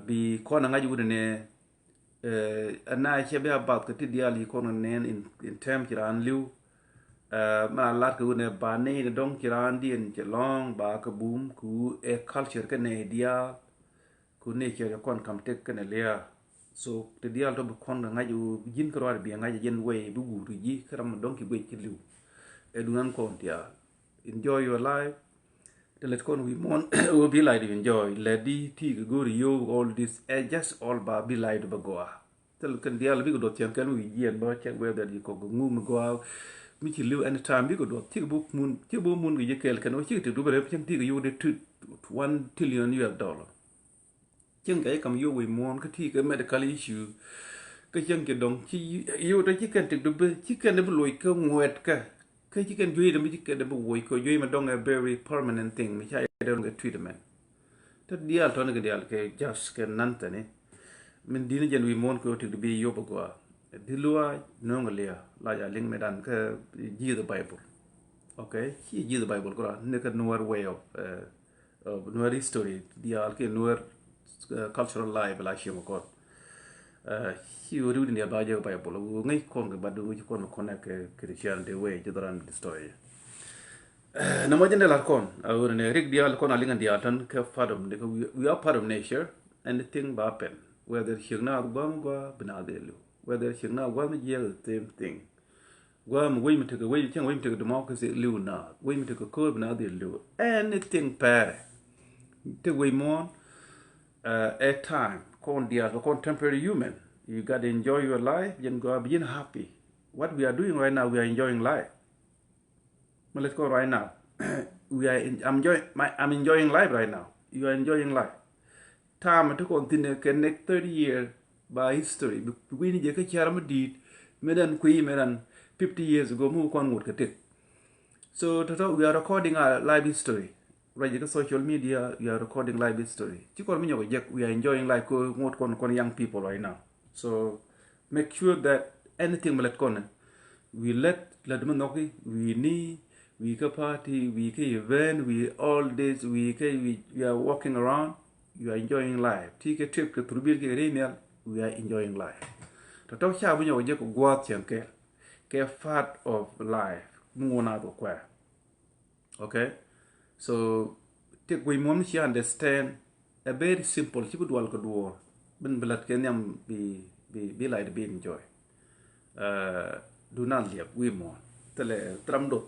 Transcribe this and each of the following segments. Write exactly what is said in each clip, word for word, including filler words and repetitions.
Bi kɔn a ŋa̱c wut ni, ɛ na cɛ bi a bath kɛ ti diaal yi kɔn nɛn in, in term ci raan li̱w. Ɛ mɛn a lat kɛ wut ni ba ni ni dɔŋ ci raan diɛn cɛ lɔŋ ba kɛ bum ku ɛ culture kɛ nɛ diaal. Ku ni cɛ kɔn kam tek kɛnɛ liaa. So ti diaal tɔ bi kɔn kɛ ŋa̱c wu ji̱n kɛ ruaat bi ŋa̱c a jɛn way bi guur ji̱ kä ram dɔŋ ki guic ki li̱w. Ɛ dunan kɔn diaal. Enjoy your life. Te lɛt kɔn wi̱i̱ muɔ̱ɔ̱n ɣöö bi life du enjoy. Lɛt di ti kɛ go̱o̱ri yio̱w all this. Ɛ just all ba bi life du bɛ gɔaa. Thil kɛn diaal bikɛ duɔth cɛn kɛn wi̱i̱ jiɛn bä cɛn whether di kɔk ŋu mi gɔaa. Mi ci li̱w anytime bikɛ duɔth cikɛ bok mun, cikɛ bok mun kɛ ji̱ kɛɛl kɛn wä cikɛ ti dup rɛp cɛn ti kɛ yio̱w di tu one trillion U S dollar. Cieŋ kɛ kam yio̱w wi̱i̱ muɔ̱ɔ̱n kä ti kɛ medical issue. Kä cieŋ ci dɔŋ ci yio̱w tɔ ci kɛn ti dup ci kɛn bi loc kä ŋuɛt kä. Kä ci kɛn juey dɛ mi ci kɛn dɛ bi woc kɛ juey mi dɔŋ ɛ very permanent thing mi ca yɛ dɛ kɛ treatment. Te diaal tɔni kɛ diaal kɛ just kɛ nan thɛni. Min dini jɛn wi̱i̱ muɔ̱ɔ̱n kɛ wä tik di bi yop a gɔaa. Di luaac no̱o̱ŋ a liaa lac a liŋ mi dan kä ji̱th a Bible. Okay, ci ji̱th a Bible kura ni kɛ Nuer way of, uh, of Nuer history diaal kɛ Nuer, uh, cultural life la cieŋ kɔn. Ci wä riwdin ya ba jɛ Bible wä ŋäc kɔn kɛ bat wä ci kɔn kɔn kɛ Christianity way ci dhɔran destroy. Nɛ mɔ jɛ ndɛ lat kɔn a wä ni rik diaal kɔn a liŋ diaal tɔn kɛ part of, we are part of nature. Anything ba happen, whether ciek na guam gua bina de lu, whether ciek na guam jiɛ, the same thing. Guam wei mi tekɛ wei cɛŋ wei mi tekɛ democracy liu na wei mi tekɛ ko̱r bina de liu. Anything pɛrɛ. Te wei muɔn, uh, a time kɔn diaal kɛ kɔn temporary human. You got to enjoy your life. Jɛn gua bi jɛn happy. What we are doing right now, we are enjoying life. Mɛ let's go right now. We are in, I'm, enjoy, my, I'm enjoying life right now. You are enjoying life. Time ti kɔn thin kɛ next thirty year ba history bi wini jɛ kä ciar mi dit mi dan kui mi dan fifty years ago mi kɔn ngut kɛ tik. So tɔtɔ we are recording our life history. Right, jɛ kä social media we are recording life history. Ci kɔn mi nyɔk jek we are enjoying life ko ngut kɔn kɔn young people right now. So make sure that anything mi let kɔn, we let let mi nhɔki, we ni, we kä party, we kä event, we all this, we kä we, we are walking around. You are enjoying life. Ti kɛ trip kɛ thurbil kɛ ri nhial. We are enjoying life. Tɔ tɔk ca bi nyɔk jɛ kɛ guath cɛn kɛ kɛ part of life. Mi ŋun a kɛ kuɛ. Okay. So ti kui̱ muɔm ci understand. A very simple ci bi dual kɛ duɔɔr. Bin bi lat kɛ nhiam bi bi bi life bi enjoy. Uh, du na liɛp wi̱i̱ muɔn thilɛ thram dot.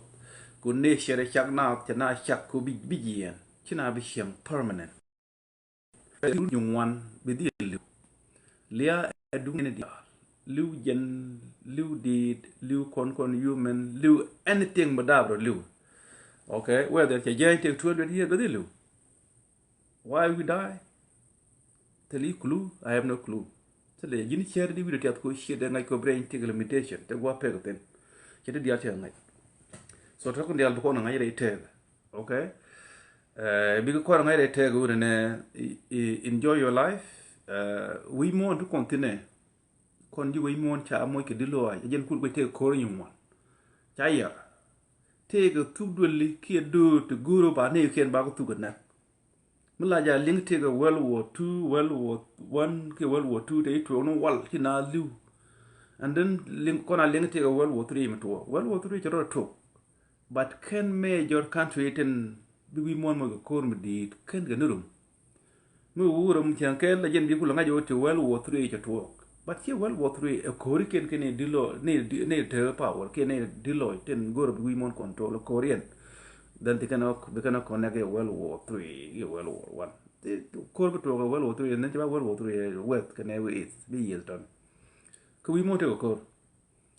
Ku nature cak na cɛ na cak ku bi bi jiɛn ci na bi cieŋ permanent. Ɛ liw nyuŋ wan bi dhil liw. Lia ɛ duŋ ni diaal. Liw jɛn, liw diit, liw kɔn kɔn human, liw anything bi daap rɔ liw. Okay, whether cɛ jɛny tek two hundred years bi dhil liw. Why we die? Thil yi clue, I have no clue. Thil yi ji̱n cɛr di wi̱dɛ tiath ko shit dɛ ŋa̱c ko brain tek limitation, tek wa pek thin. Cɛ di diaal cɛ ŋa̱c. So tɔk diaal bi kɔn ŋa̱c rɛy tɛk. Okay. Bikɛ kɔr ŋa̱c rɛy tɛk wunɛ nɛ, enjoy your life. Wi̱i̱ muɔ̱ɔ̱n ti kɔn thinɛ. Kɔn ji̱ wi̱i̱ muɔ̱ɔ̱n ca moc kɛ di loac a jɛn kul kuec tɛk ko̱r nyuŋ muɔ̱ɔ̱n. Ca yɛr tëëkɛ thuk dueli kiɛ döör ti go̱o̱r ba nɛy kiɛn bakɛ thuk ɛ nɛk. Mi la ja liŋ tëëkɛ World War Two, World War One kiɛ World War Two te ci tuɔɔk ni wal ci na li̱w. And then liŋ kɔn a liŋ tëëkɛ World War Three mi tuɔɔk. World War Three cɛ rɔ tuɔɔk. But kɛn major country tin bi wi̱i̱ muɔ̱ɔ̱n mɔ kɛ ko̱r mi di̱i̱t kɛn kɛ ni rum. Mi wurɛ mi cieŋ kɛɛl la jɛn bi kulɛ ŋa̱c ɣöö ti World War Three cɛ tuɔɔk. But ci World War Three ɛ ko̱ri kiɛn kɛ ni dilɔ ni ni te power kiɛn ni dilɔ tin go̱rɛ bi wi̱i̱ muɔ̱ɔ̱n control ɛ ko̱ri ɛn. Then ti kɛn ɔk bi kɛn ɔk connect ɛ World War Three ɛ World War One. Ko̱r bi tuɔɔk ɛ World War Three and then ci ba World War Three ɛ west kɛn ɛ east bi yieth tɔn. Kɛ wi̱i̱ muɔ̱ɔ̱n tekɛ ko̱r.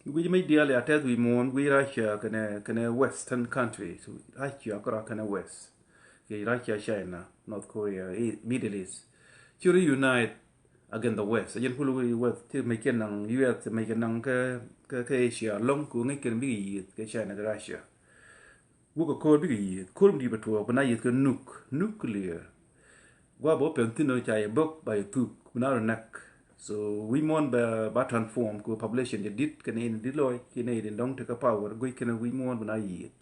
Guic mec diaal ya tɛth wi̱i̱ muɔ̱ɔ̱n guic Russia kɛnɛ kɛnɛ western countries. Russia kɛ rɔ kɛnɛ west. Kɛ Russia, China, North Korea, Middle East. Ci rɔ unite against the west. A jɛn kul wi̱i̱ west ti mec kɛ naŋ U S mec kɛ naŋ kä kä Asia lɔŋ ku ŋäc kɛn bikɛ yieth kɛ China kɛ Russia. Wuk kɛ ko̱r bikɛ yieth ko̱r mi di̱i̱t bɛ tuɔɔk bi na yieth kɛ nuk nuclear. Gua̱a̱ bä pɛn thi̱n ɔ ca yɛ bäk ba yɛ thuk bi na rɔ näk. So wi̱i̱ muɔ̱ɔ̱n bɛ ba transform kɛ population jɛ di̱t kɛnɛ in di̱t lɔc kɛnɛ in dɔ̱ŋ tekɛ power guic kɛnɛ wi̱i̱ muɔ̱ɔ̱n bi na yieth.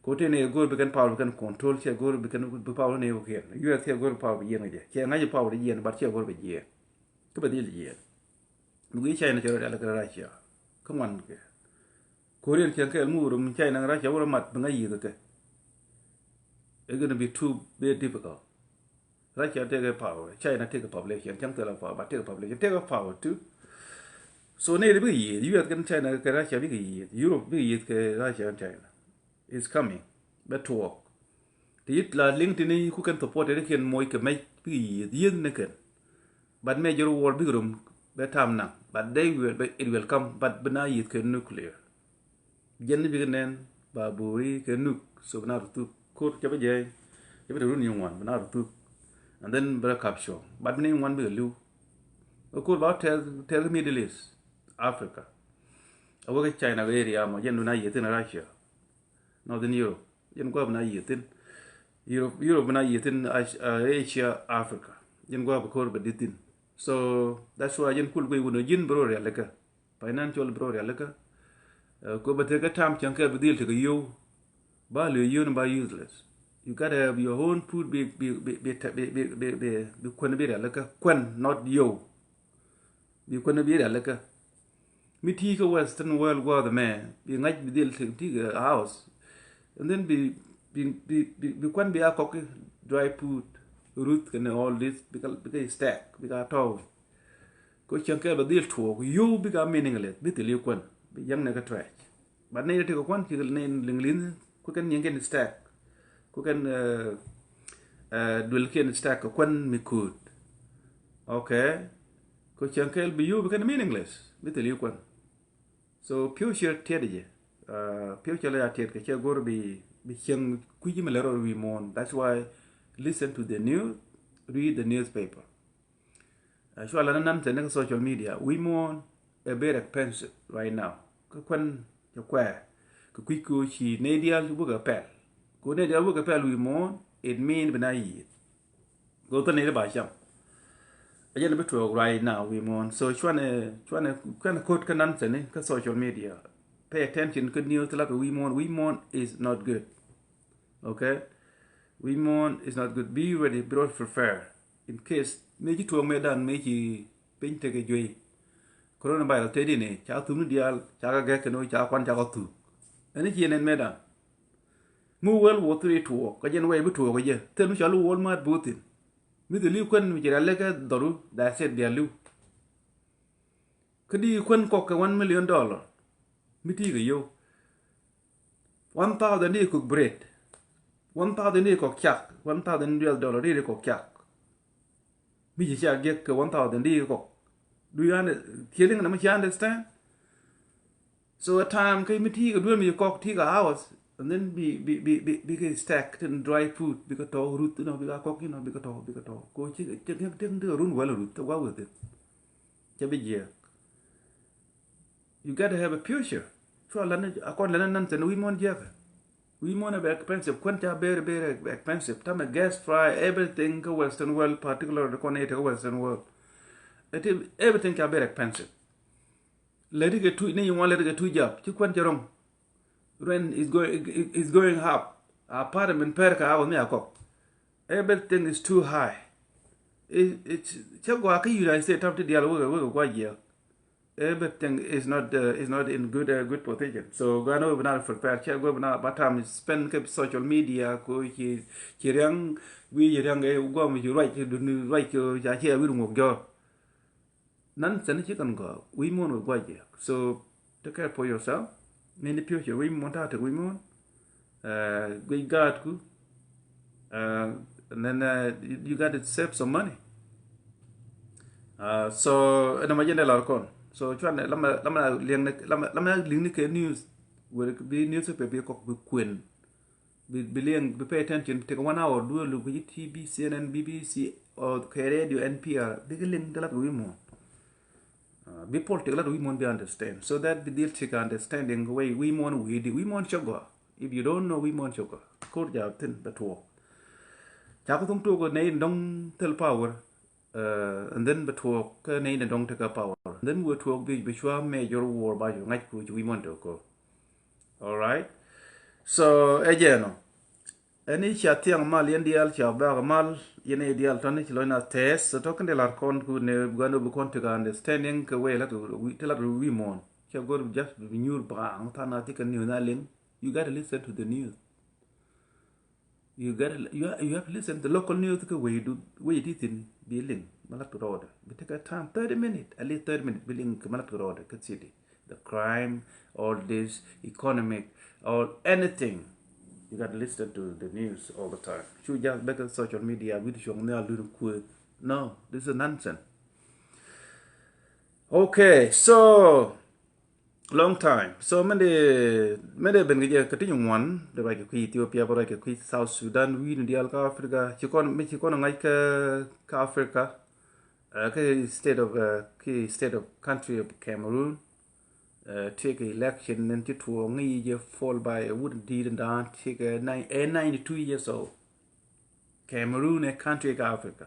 Ko tëë ni go̱r bi kɛn power bi kɛn control, ciɛ go̱r bi kɛn bi power ni wä kiɛn. U S ciɛ go̱r power bi jiɛn kɛ jɛ. Ciɛ ŋa̱c power bi jiɛn, but ciɛ go̱r bi jiɛn. Kä bɛ dhil jiɛn. Mi guiy China cɛ rɔ rial kɛ Russia. Kä ŋuan kɛ. Korean cɛ kɛɛl mi wur mi China Russia wur mat bi ŋa̱c yiëth kɛ. It's gonna be too very difficult. Russia tekɛ power, China tekɛ population, cäŋ thilɛ power, but tekɛ population, tekɛ power too. So nɛy ti bikɛ yiëth, U S kɛn China kɛ Russia bikɛ yiëth, Europe bikɛ yiëth kɛ Russia and China. It's coming. Bɛ tuɔɔk. Ti yit la liŋ ti ni ku kɛn support ti kiɛn moc kɛ mec bikɛ yiëth, yiëth ni kɛn. But major war bikɛ rom bɛ tam naŋ, but they will, but it will come, but bi na yiëth kɛ nuclear. Jɛn ni bikɛ nɛn ba buri kɛ nuk, so bi na rɔ thuk. Kur cɛ bɛ jɛ, cɛ bɛ te run yi ŋuan, bi na rɔ thuk. And then bi rɔ capture. But bi ni ŋuan bikɛ liw. Kur ba tɛth, tɛth Middle East, Africa. A wek China area mɔ, jɛn du na yiëthin Russia. Northern Europe. Jɛn guap na yiëthin. Europe, Europe na yiëthin Asia, Africa. Jɛn guap kur bɛ dithin. So that's why jɛn kul guy wun ji̱n bi rɔ rialikä. Financial bi rɔ rialikä. Ko bɛ tekɛ tam cäŋ kɛ bi dhil tekɛ yio̱w. Ba li̱w yio̱w ni ba useless. You gotta have your own food bi, bi, bi, bi, bi, bi, bi, bi, bi kuän bi rialikä. Kuän, not yio̱w. Bi kuän bi rialikä. Mi ti kä Western world gua̱a̱th mɛ, bi ŋa̱c bi dhil ti, ti kɛ house. And then bi, bi, bi, bi, bi kuän bi a kɔk dry food, ruth kɛnɛ all this, bi ka, bi ka stack, bi ka tɔw. Ko cäŋ kɛl ba dhil tuɔɔk, yio̱w bi ka meaningless, bi thil yi kuän, bi yäŋ nɛ kä trash. But nɛy ti kɛ kuän ci nɛy liŋ liŋ ku kɛn nyiŋ kɛn stack. Ku kɛn, eh, eh, duel kɛn stack kɛ kuän mi kuut. Okay. Ko cäŋ kɛl bi yio̱w bi kɛn meaningless. Bi thil yi kuän. So future tiɛt jɛ. Uh, future la ya tiɛt kɛ cɛ go̱r bi, bi cieŋ kui̱ci mi lɛ rɔ wi̱i̱ muɔ̱ɔ̱n. That's why listen to the news, read the newspaper. Uh, cua lɛ ni nan tɛ ni kä social media. Wi̱i̱ muɔ̱ɔ̱n ɛ very expensive right now. Kä kuän cɛ kuɛɛ kɛ kui̱ ko ci nɛy diaal wek ɛ pɛl. Ko nɛy diaal wek ɛ pɛl wi̱i̱ muɔ̱ɔ̱n, it mean bi na yiëth. Go̱o̱th ni ri ba cam. A jɛn bi tuɔɔk right now wi̱i̱ muɔ̱ɔ̱n. So cuanɛ, cuanɛ, cuanɛ ko̱t kä nan tɛ ni kä social media. Pay attention kä news ti la kɛ wi̱i̱ muɔ̱ɔ̱n. Wi̱i̱ muɔ̱ɔ̱n is not good. Okay? Wi̱i̱ muɔ̱ɔ̱n is not good. Be ready, be ready, prepare. In case mëë ci tuɔɔk mëë dan mëë ci piny tekɛ juey. Coronavirus tëë di ni ca thum ni diaal, ca kɛ gɛk kɛn ca kuan ca kɛ thuk. Ɛn ni ci nɛn mëë dan. Mi World War Three tuɔɔk, kä jɛn wɛy bi tuɔɔk kɛ jɛ. Thil mi cɔal i̱ Walmart bi wä thi̱n. Mi thil i̱ kuän mi ci rialikä dhɔru, that's it, bia li̱w. Kä di kuän kɔk kɛ one million dollar. Mi ti kɛ yio̱w. One thousand di kɔk bread. One thousand di kɔk cak. One thousand U S dollar di kɔk cak. Mi ci cak giɛk kɛ one thousand di kɔk. Do you under-, thieliŋ na mi ci understand? So a time kä mi ti kɛ duel mi ci kɔk ti kɛ house. And then bi, bi, bi, bi, bi kɛ stack tin dry food, bi kɛ tɔ̱ ruth, you know, bi kɛ kɔk, you know, bi kɛ tɔ̱, bi kɛ tɔ̱. Ko ci, ci, ci, ci, ci run well ruth, wa with it. Cɛ bi jiɛk. You gotta have a future. Cua lani, a kɔn lani nan thin wi̱i̱ muɔ̱ɔ̱n jiäkä. Wi̱i̱ muɔ̱ɔ̱n ɛ bɛ expensive. Kuän ca very, very expensive. Tamɛ gas fry, everything kä Western world, particularly kɔn ɛ te kä Western world. It is, everything ca very expensive. Lɛ ti kɛ tu, ni ŋuan lɛ ti kɛ tu jap. Ci kuän cɛ rɔŋ. Rent is going, is going up. Apartment per ka awɔ mi a kɔk. Everything is too high. It, it, cɛ gua kä United States tam ti dial wek, wek gua jiɛk. Everything is not, uh, is not in good, uh, good position. So gua ni wek bi na prepare, cɛ gua bi na ba time spend kɛ social media ko ci, ci riaŋ, wi ci riaŋ, eh, gua mi ci ruac, duni ruac ko ca cɛ wi ŋuɔk jɔr. Nan sɛn ci kɛn gɔaa, wi̱i̱ muɔ̱ɔ̱n wek gua̱c jiɛk. So take care for yourself. Mini future wi̱i̱ muɔ̱ɔ̱n ta̱a̱ tek wi̱i̱ muɔ̱ɔ̱n. Uh, guic gaatku. Uh, and then, uh, you, you got to save some money. Uh, so ɛn ɛmɔ jɛn dee lar kɔn. So cuan lama, lama liɛŋ ni, lama, lama liŋ ni kɛ news. Wek bi news pɛ bi kɔk bi kuen. Bi, bi liɛŋ, bi pay attention, take one hour, duel luk bi T V, C N N, B B C, or kɛ radio, N P R, bikɛ liŋ ti lat wi̱i̱ muɔ̱ɔ̱n. Uh, bi politics lat wi̱i̱ muɔ̱ɔ̱n bi understand. So that bi dhil take understanding way wi̱i̱ muɔ̱ɔ̱n wi̱i̱ di, wi̱i̱ muɔ̱ɔ̱n cɛ gɔaa. If you don't know wi̱i̱ muɔ̱ɔ̱n cɛ gɔaa, ko̱r jaab thi̱n bɛ tuɔɔk. Ca kɛ thum tuɔɔk nɛy in dɔ̱ŋ thil power, uh, and then bɛ tuɔɔk kä nɛy in dɔ̱ŋ tekɛ power. And then wee tuɔɔk bi, bi cua major war ba cu ŋa̱c ku ci wi̱i̱ muɔ̱ɔ̱n tɔ̱ ko̱r. All right. So ɛ jɛ nɔ. Ɛn i̱ cia thiaŋ mal yɛn diaal cia bɛ̈k mal yɛn i̱ diaal tɔ̱ni ci lɔc na tɛɛth. So tɔ̱ kä diaal ar kɔn ku ne gua̱n bi kɔn tekɛ understanding kɛ wee lat ti lat wi̱i̱ muɔ̱ɔ̱n. Cia go̱r bi jath bi nyuur baaŋ tha̱a̱ŋ na ti kɛ news na liŋ. You gotta listen to the news. You gotta, you, you have to listen to the local news kɛ wee du wee ti thin bi liŋ ma lat kɛ rɔɔdɛ. Bi tekɛ time thirty minute, at least thirty minute bi liŋ kɛ ma lat kɛ rɔɔdɛ kä city. The crime, all this, economic, all anything. You gotta listen to the news all the time. Cu jath bɛ kɛ social media wi̱i̱ cuɔ̱ŋ nhial duun kuëë. No, this is nonsense. Okay, so long time. So mɛn dee mɛn dee ben kɛ jɛ kɛ ti nyuŋ wan dee ruac kɛ kui̱ Ethiopia bä ruac kɛ kui̱ South Sudan wi̱i̱ ni diaal kä Africa. Ci kɔn mi ci kɔn ŋa̱c kä kä Africa. Uh, kɛ state of uh, kɛ state of country of Cameroon. Uh, take election nen ci tuɔɔŋ ŋi̱i̱c jɛ fall by a wut di̱i̱t dan take a nine, a ninety two years old. Cameroon a country kä Africa.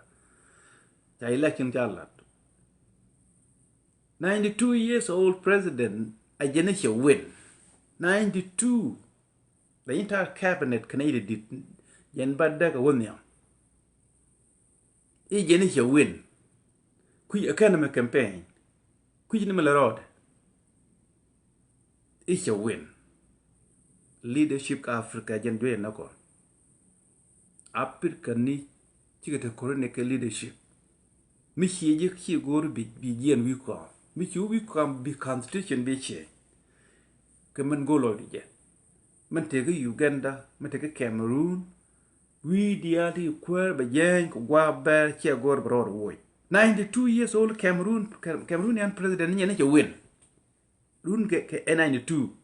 Ca election ca lat. Ninety two years old president a jɛn i̱ cɛ win. Ninety two. The entire cabinet kɛ nɛy ti di̱t jɛn ba däk a wä nhiam. I̱ jɛn i̱ cɛ win. Kui̱ a kɛn mɛ campaign. Kui̱ ni mɛ lɛ rɔɔdɛ. I̱ cɛ win. Leadership kä Africa jɛn duee nä kɔn. Africa ni cikɛ te kɔrɔ ni kɛ leadership. Mi cie ji̱ cie go̱o̱r bi bi jiɛn wi̱i̱ kɔam. Mi ci wi̱i̱ kɔam bi constitution bi cie. Kɛ min go̱o̱r lɔcdu jɛ. Min tekä Uganda, min tekä Cameroon. Wi̱i̱ diaal ti kuäär bɛ jɛɛny kɛ gua̱a̱ bɛr ciɛ go̱o̱r bɛ rɔɔd woc. Ninety two years old Cameroon, Cameroonian president ni nyɛ ni cɛ win. Run kɛ kɛ N ninety two.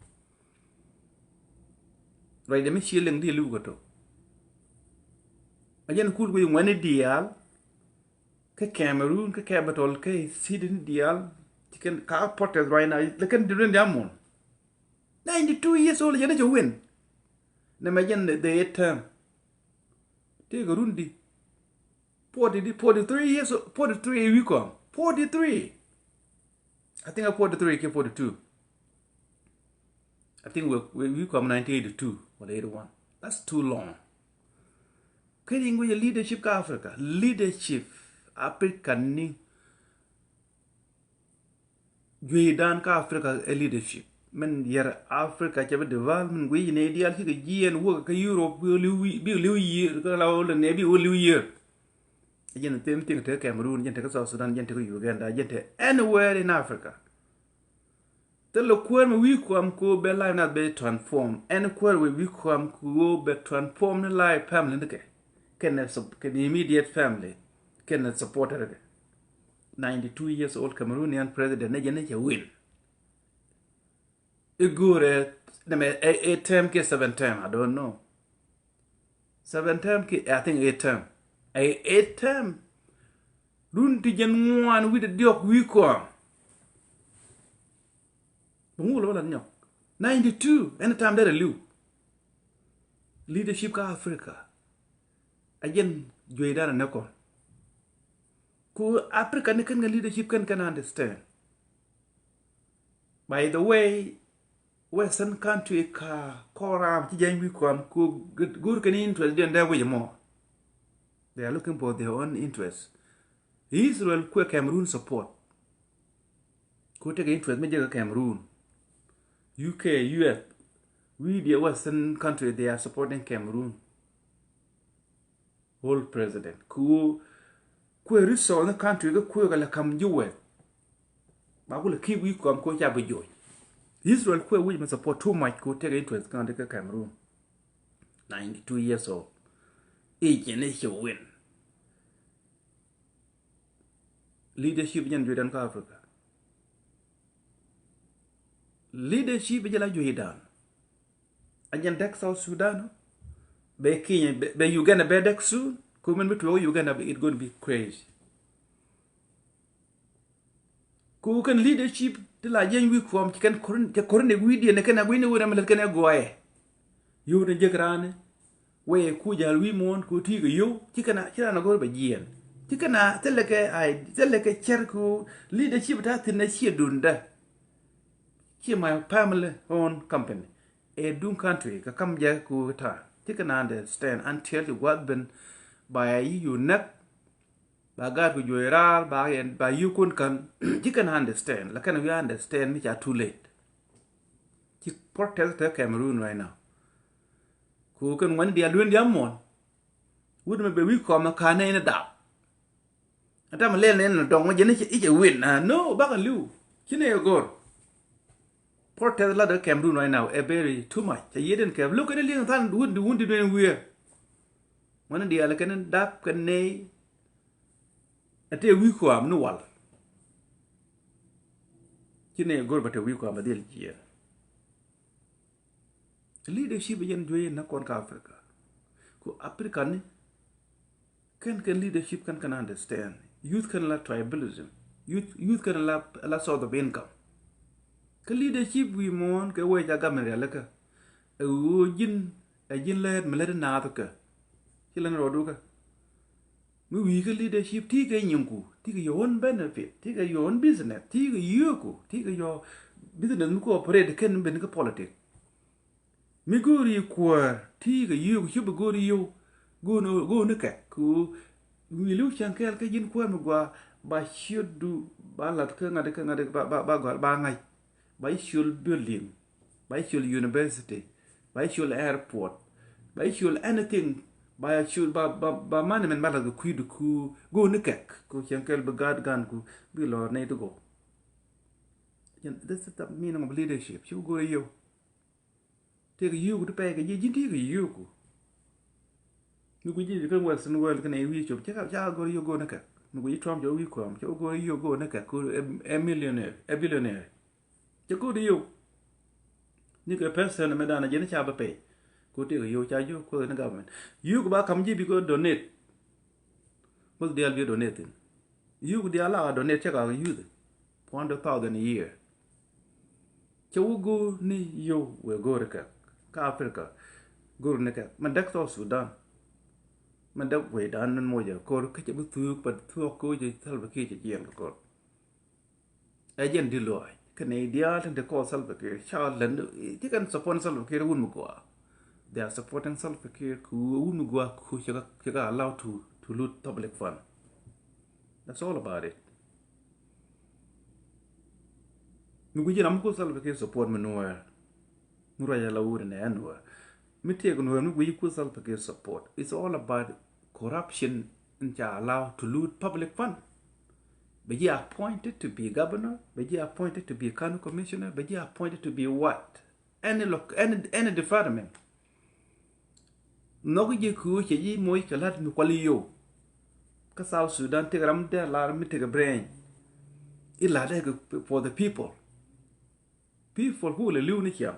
Ruacdɛ mi cie liŋ di li̱w kɛ tok. A jɛn kul guic ŋuɛni diaal kä Cameroon kä capital kä city ni diaal. Ci kɛn ka protest right now. Lɛ kɛn di rin diaal mun. Ninety two years old jɛn cɛ win. Nɛ mɛ jɛn the eight term. Tëëkɛ run di. Forty, forty three years old, forty three wi̱i̱ kɔam. Forty three. I think a forty three kiɛ forty two. I think we we we come nineteen eighty two or eighty one. That's too long. Kɛ ni ŋui̱ leadership kä Africa, leadership Africa ni juey dan kä Africa ɛ leadership. Min yɛr Africa cɛ bi development guiy ni dial cikɛ jiɛn wok kä Europe bi liw bi liw yier kä la wol ne bi wol liw yier. Jɛn the same thing te Cameroon, jɛn te kä South Sudan, jɛn te kä Uganda, jɛn te anywhere in Africa. Thilɛ kuäär mi wi̱i̱ kuam ko bɛ life na bɛ transform. Ɛn kuäär wee wi̱i̱ kuam ko bɛ transform ni life family ni kɛ. Kɛn ɛ sup- kɛn immediate family. Kɛn ɛ supporter kɛ. Ninety two years old Cameroonian president ni jɛ ni cɛ win. I̱ go̱o̱rɛ nɛmɛ ɛ eight term kiɛ seven term, I don't know. Seven term kiɛ I think eight term. Ɛ eight term. Run ti jɛn ŋuan wi̱cdɛ diɔ̱k wi̱i̱ kɔam. Bi ŋul wä la nyɔk. Ninety two ɛn tam derɛ li̱w. Leadership kä Africa. A jɛn juey dan a nɛ kɔn. Ku Africa ni kɛn kɛ leadership kɛn kɛn understand. By the way, Western country ka kɔram ci jany wi̱i̱ kɔam ku go̱r kɛn interest diɛn dee wi̱c mɔ. They are looking for their own interest. Israel kuɛ Cameroon support. Ku tekɛ interest mi jɛ kɛ Cameroon. U K, U S, wi̱i̱ diɛ Western country they are supporting Cameroon. Old president. Ku kuɛ resource ni country kä kuɛ kɛ lɛ kam jiwɛ. Ba ku lɛ ki̱i̱k wi̱i̱ kɔam ko ca bi joc. Israel kuɛ wi̱c mi support too much ko take interest country kä Cameroon. Ninety two years old. I̱ jɛn i̱ ci win. Leadership jɛn juey dan kä Africa. Leadership jɛ la juey dan. A jɛn däk South Sudan. Bɛ Kenya, bɛ, bɛ Uganda, bɛ däk soon. Ku min bi tuɔɔk Uganda, it gonna be crazy. Ku kɛn leadership ti la jiɛny wi̱i̱ kuɔm ci kɛn korin, ci korin wi̱i̱ diɛn kɛn a gui̱ni wun ɛmɛ lät kɛn ɛ guɔyɛ. Yio̱w ni jek rani. Wee ku jal wi̱i̱ muɔ̱ɔ̱n ku ti kɛ yio̱w ci kɛn a ci ran a go̱r bɛ jiɛn. Ci kɛn a thilɛ kɛ ai thilɛ kɛ cɛr ku leadership ta thin a ciɛ dunda. Ci my family own company. Ɛ duŋ country kɛ kam jɛ ku ta. Cikɛ na understand until ci guath ben ba ya yi yu näk. Ba gaat ku juɔc raar ba yɛn ba yi kun kan. Cikɛ na understand la kɛn wi understand mi ca too late. Ci protest te Cameroon right now. Ku kɛn ŋuani dial duendi amuɔn. Wut mi bɛ wi̱i̱ kɔmɛ ka̱n nɛy ni dap. Ata mi lɛl nɛn ni dɔŋ mi jɛn i̱ cɛ win. No, bakɛ li̱w. Ci nɛy ɛ go̱r. Protest la dee Cameroon right now ɛ very too much. Cɛ yiet in kɛp lo̱k kɛn li̱eŋ than wut di wun di dueeni wiee. Ŋuani dial kɛn dap kɛn nɛy. Ɛ tëë wi̱i̱ kɔam ni wal. Ci nɛy ɛ go̱r bɛ te wi̱i̱ kɔam bɛ dhil jiɛɛn. Leadership jɛn juey in nä kɔn kä Africa. Ku Africa ni kɛn kɛn leadership kɛn kɛn understand. Youth kɛn la tribalism. Youth, youth kɛn la, la source of income. Kä leadership wi̱i̱ muɔ̱ɔ̱n kɛ wee ca gam in rialikä. Ɛ ɣöö ji̱n ɛ ji̱n lät mi lät in naath kä. Ci län rɔɔdu kä. Mi wi̱i̱ kä leadership ti kɛ nyinku, ti kɛ your own benefit, ti kɛ your own business, ti kɛ yio̱o̱ku, ti kɛ your business mi kɛ operate kɛn ben kä politic. Mi go̱o̱ri kuäär ti kɛ yio̱o̱ku, ci bi go̱o̱ri yio̱w go̱o̱n, go̱o̱n ni kɛk. Ku wi̱i̱ li̱w cäŋ kɛɛl kä ji̱n kuäär mi gɔaa ba ciötdu ba lath kä ŋa̱t kä ŋa̱t ba, ba, ba gɔal ba ŋa̱c. Ba yi ciöl building, ba yi ciöl university, ba yi ciöl airport, ba yi ciöl anything, ba yi ciöl ba, ba, ba monument ba lath kɛ kui̱du ku go̱o̱n ni kɛk ku cieŋ kɛl bi gaat gan ku bi lɔr nɛy ti go̱o̱. This is the meaning of leadership. Ci go̱o̱r yio̱w. Tëëk yio̱w ku ti pɛy kɛ ji̱ ji̱n ti kɛ yio̱w ku. Mi guic ji̱ kɛ Western world kɛnɛ wi̱i̱ cop cɛ ka ca go̱r yio̱w go̱r ni kɛk. Mi guic Trump cɛ wi̱i̱ kɔm cɛ go̱r yio̱w go̱r ni kɛk ku ɛ, ɛ millionaire, ɛ billionaire. Cɛ go̱r yio̱w. Ni kɛ person mi danɛ jɛ ni ca bɛ pay. Ku tëëk yio̱w ca ji̱ kuäth ni government. Yio̱w ku ba kam ji̱ bi go̱r donate. Muth diaal bi donate thin. Yio̱w ku diaal la donate cɛ ka youth. Four hundred thousand a year. Cɛ wä go̱o̱r ni yio̱w wëë go̱o̱r kɛ kä Africa. Go̱o̱r ni kɛ mɛ däk South Sudan. Mɛ däk wëë dan ni mocɛ ko̱r kä cɛ bi thuuk, but thuɔk ko̱ cɛ Salva Kiir cɛ jiɛn kɛ ko̱r. Ɛ jɛn di luɔc kɛ nɛy diaal tin te kɔɔth Salva Kiir ca län ti kɛn support Salva Kiir wun mi gɔaa. They are supporting Salva Kiir ku wun mi gɔaa ku cɛ ka, cɛ ka allow to, to loot public fund. That's all about it. Mi gui̱ci ram mi ku Salva Kiir support mi nuɛɛr. Mi ruac ala wuri nɛ ɛn wä. Mi tiek nuɔ̱ɔ̱r mi gui̱ci ku Salva Kiir support. It's all about corruption in ca allow to loot public fund. Bɛ ji̱ appointed to be governor, bɛ ji̱ appointed to be county commissioner, bɛ ji̱ appointed to be what? Any loc, any, any department. Nhɔk ji̱ ku cɛ ji̱ moc kɛ la̱t mi kual yio̱w. Kä South Sudan tëk ram dee lar mi tëk brain. Ilat dee kɛ for the people. People ku lɛ li̱w ni ciaŋ.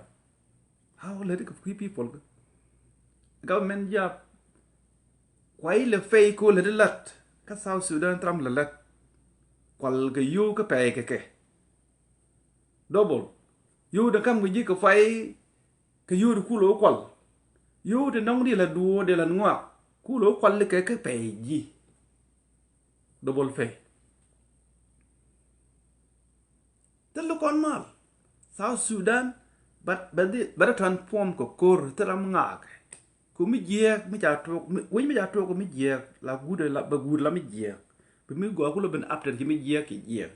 How lɛ dee kɛ kui̱ people kɛ. Government jap. Kuay lɛ pay ku lɛ dee lat. Kä South Sudan tram lɛ lat. Kual kɛ yio̱w kä pay kɛ kɛ. Double. Yio̱w dee kam kɛ ji̱ kɛ pay kɛ yio̱w di ku lɛ wä kual. Yio̱w di nɔŋ di la duɔ̱ɔ̱r di la ŋɔak. Ku lɛ wä kual kɛ kɛ pay ji̱. Double pay. Thil kɔn mal. South Sudan, but, but the, but transform kɛ ko̱r thil ram ŋaak. Ku mi jiɛɛk mi ca tuɔk, mi, wec mi ca tuɔk mi jiɛɛk la guut la, bɛ guut la mi jiɛɛk. Bi mi gɔaa ku lɛ ben update ci mi jiɛɛk ci jiɛɛk.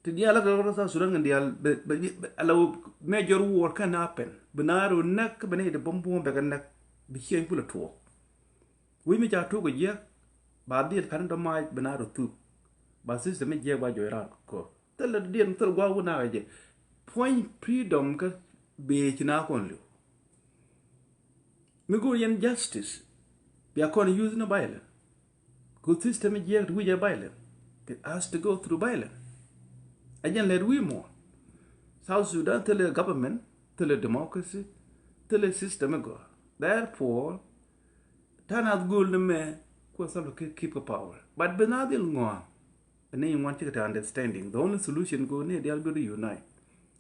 Ti diaal la kɛ rɔ South Sudan kɛ diaal bɛ, bɛ, bɛ, ala major war kɛn happen. Bi na ro näk, bi na yɛ di bom bom bɛ kɛ näk. Bi ciɛny ku lɛ tuɔk. Wi̱c mi ca tuk kɛ jiäk ba dhil ka̱n dɔ̱mac bi na rɔ thuk. Ba system mi jiäk ba juɔc raar kɔ. Thil la diɛn thil gua̱a̱k wun a kɛ jɛ. Puɔ̱ny freedom kä bëë ci na kɔn li̱w. Mi go̱o̱r yɛn justice. Bia kɔn use ni violence. Ku system mi jiäk ti wi̱c ɛ violence. It has to go through violence. A jɛn lɛt wi̱i̱ muɔ̱ɔ̱n. South Sudan thil ɛ government, thil ɛ democracy, thil ɛ system mi gɔaa. Therefore, ta̱a̱ nath gööl ni mɛ kuɛ Salva Kiir keep kɛ power. But bi nath dhil ŋɔa̱a̱ŋ. Ni ŋuan cikɛ te understanding. The only solution ko ni dial bi unite.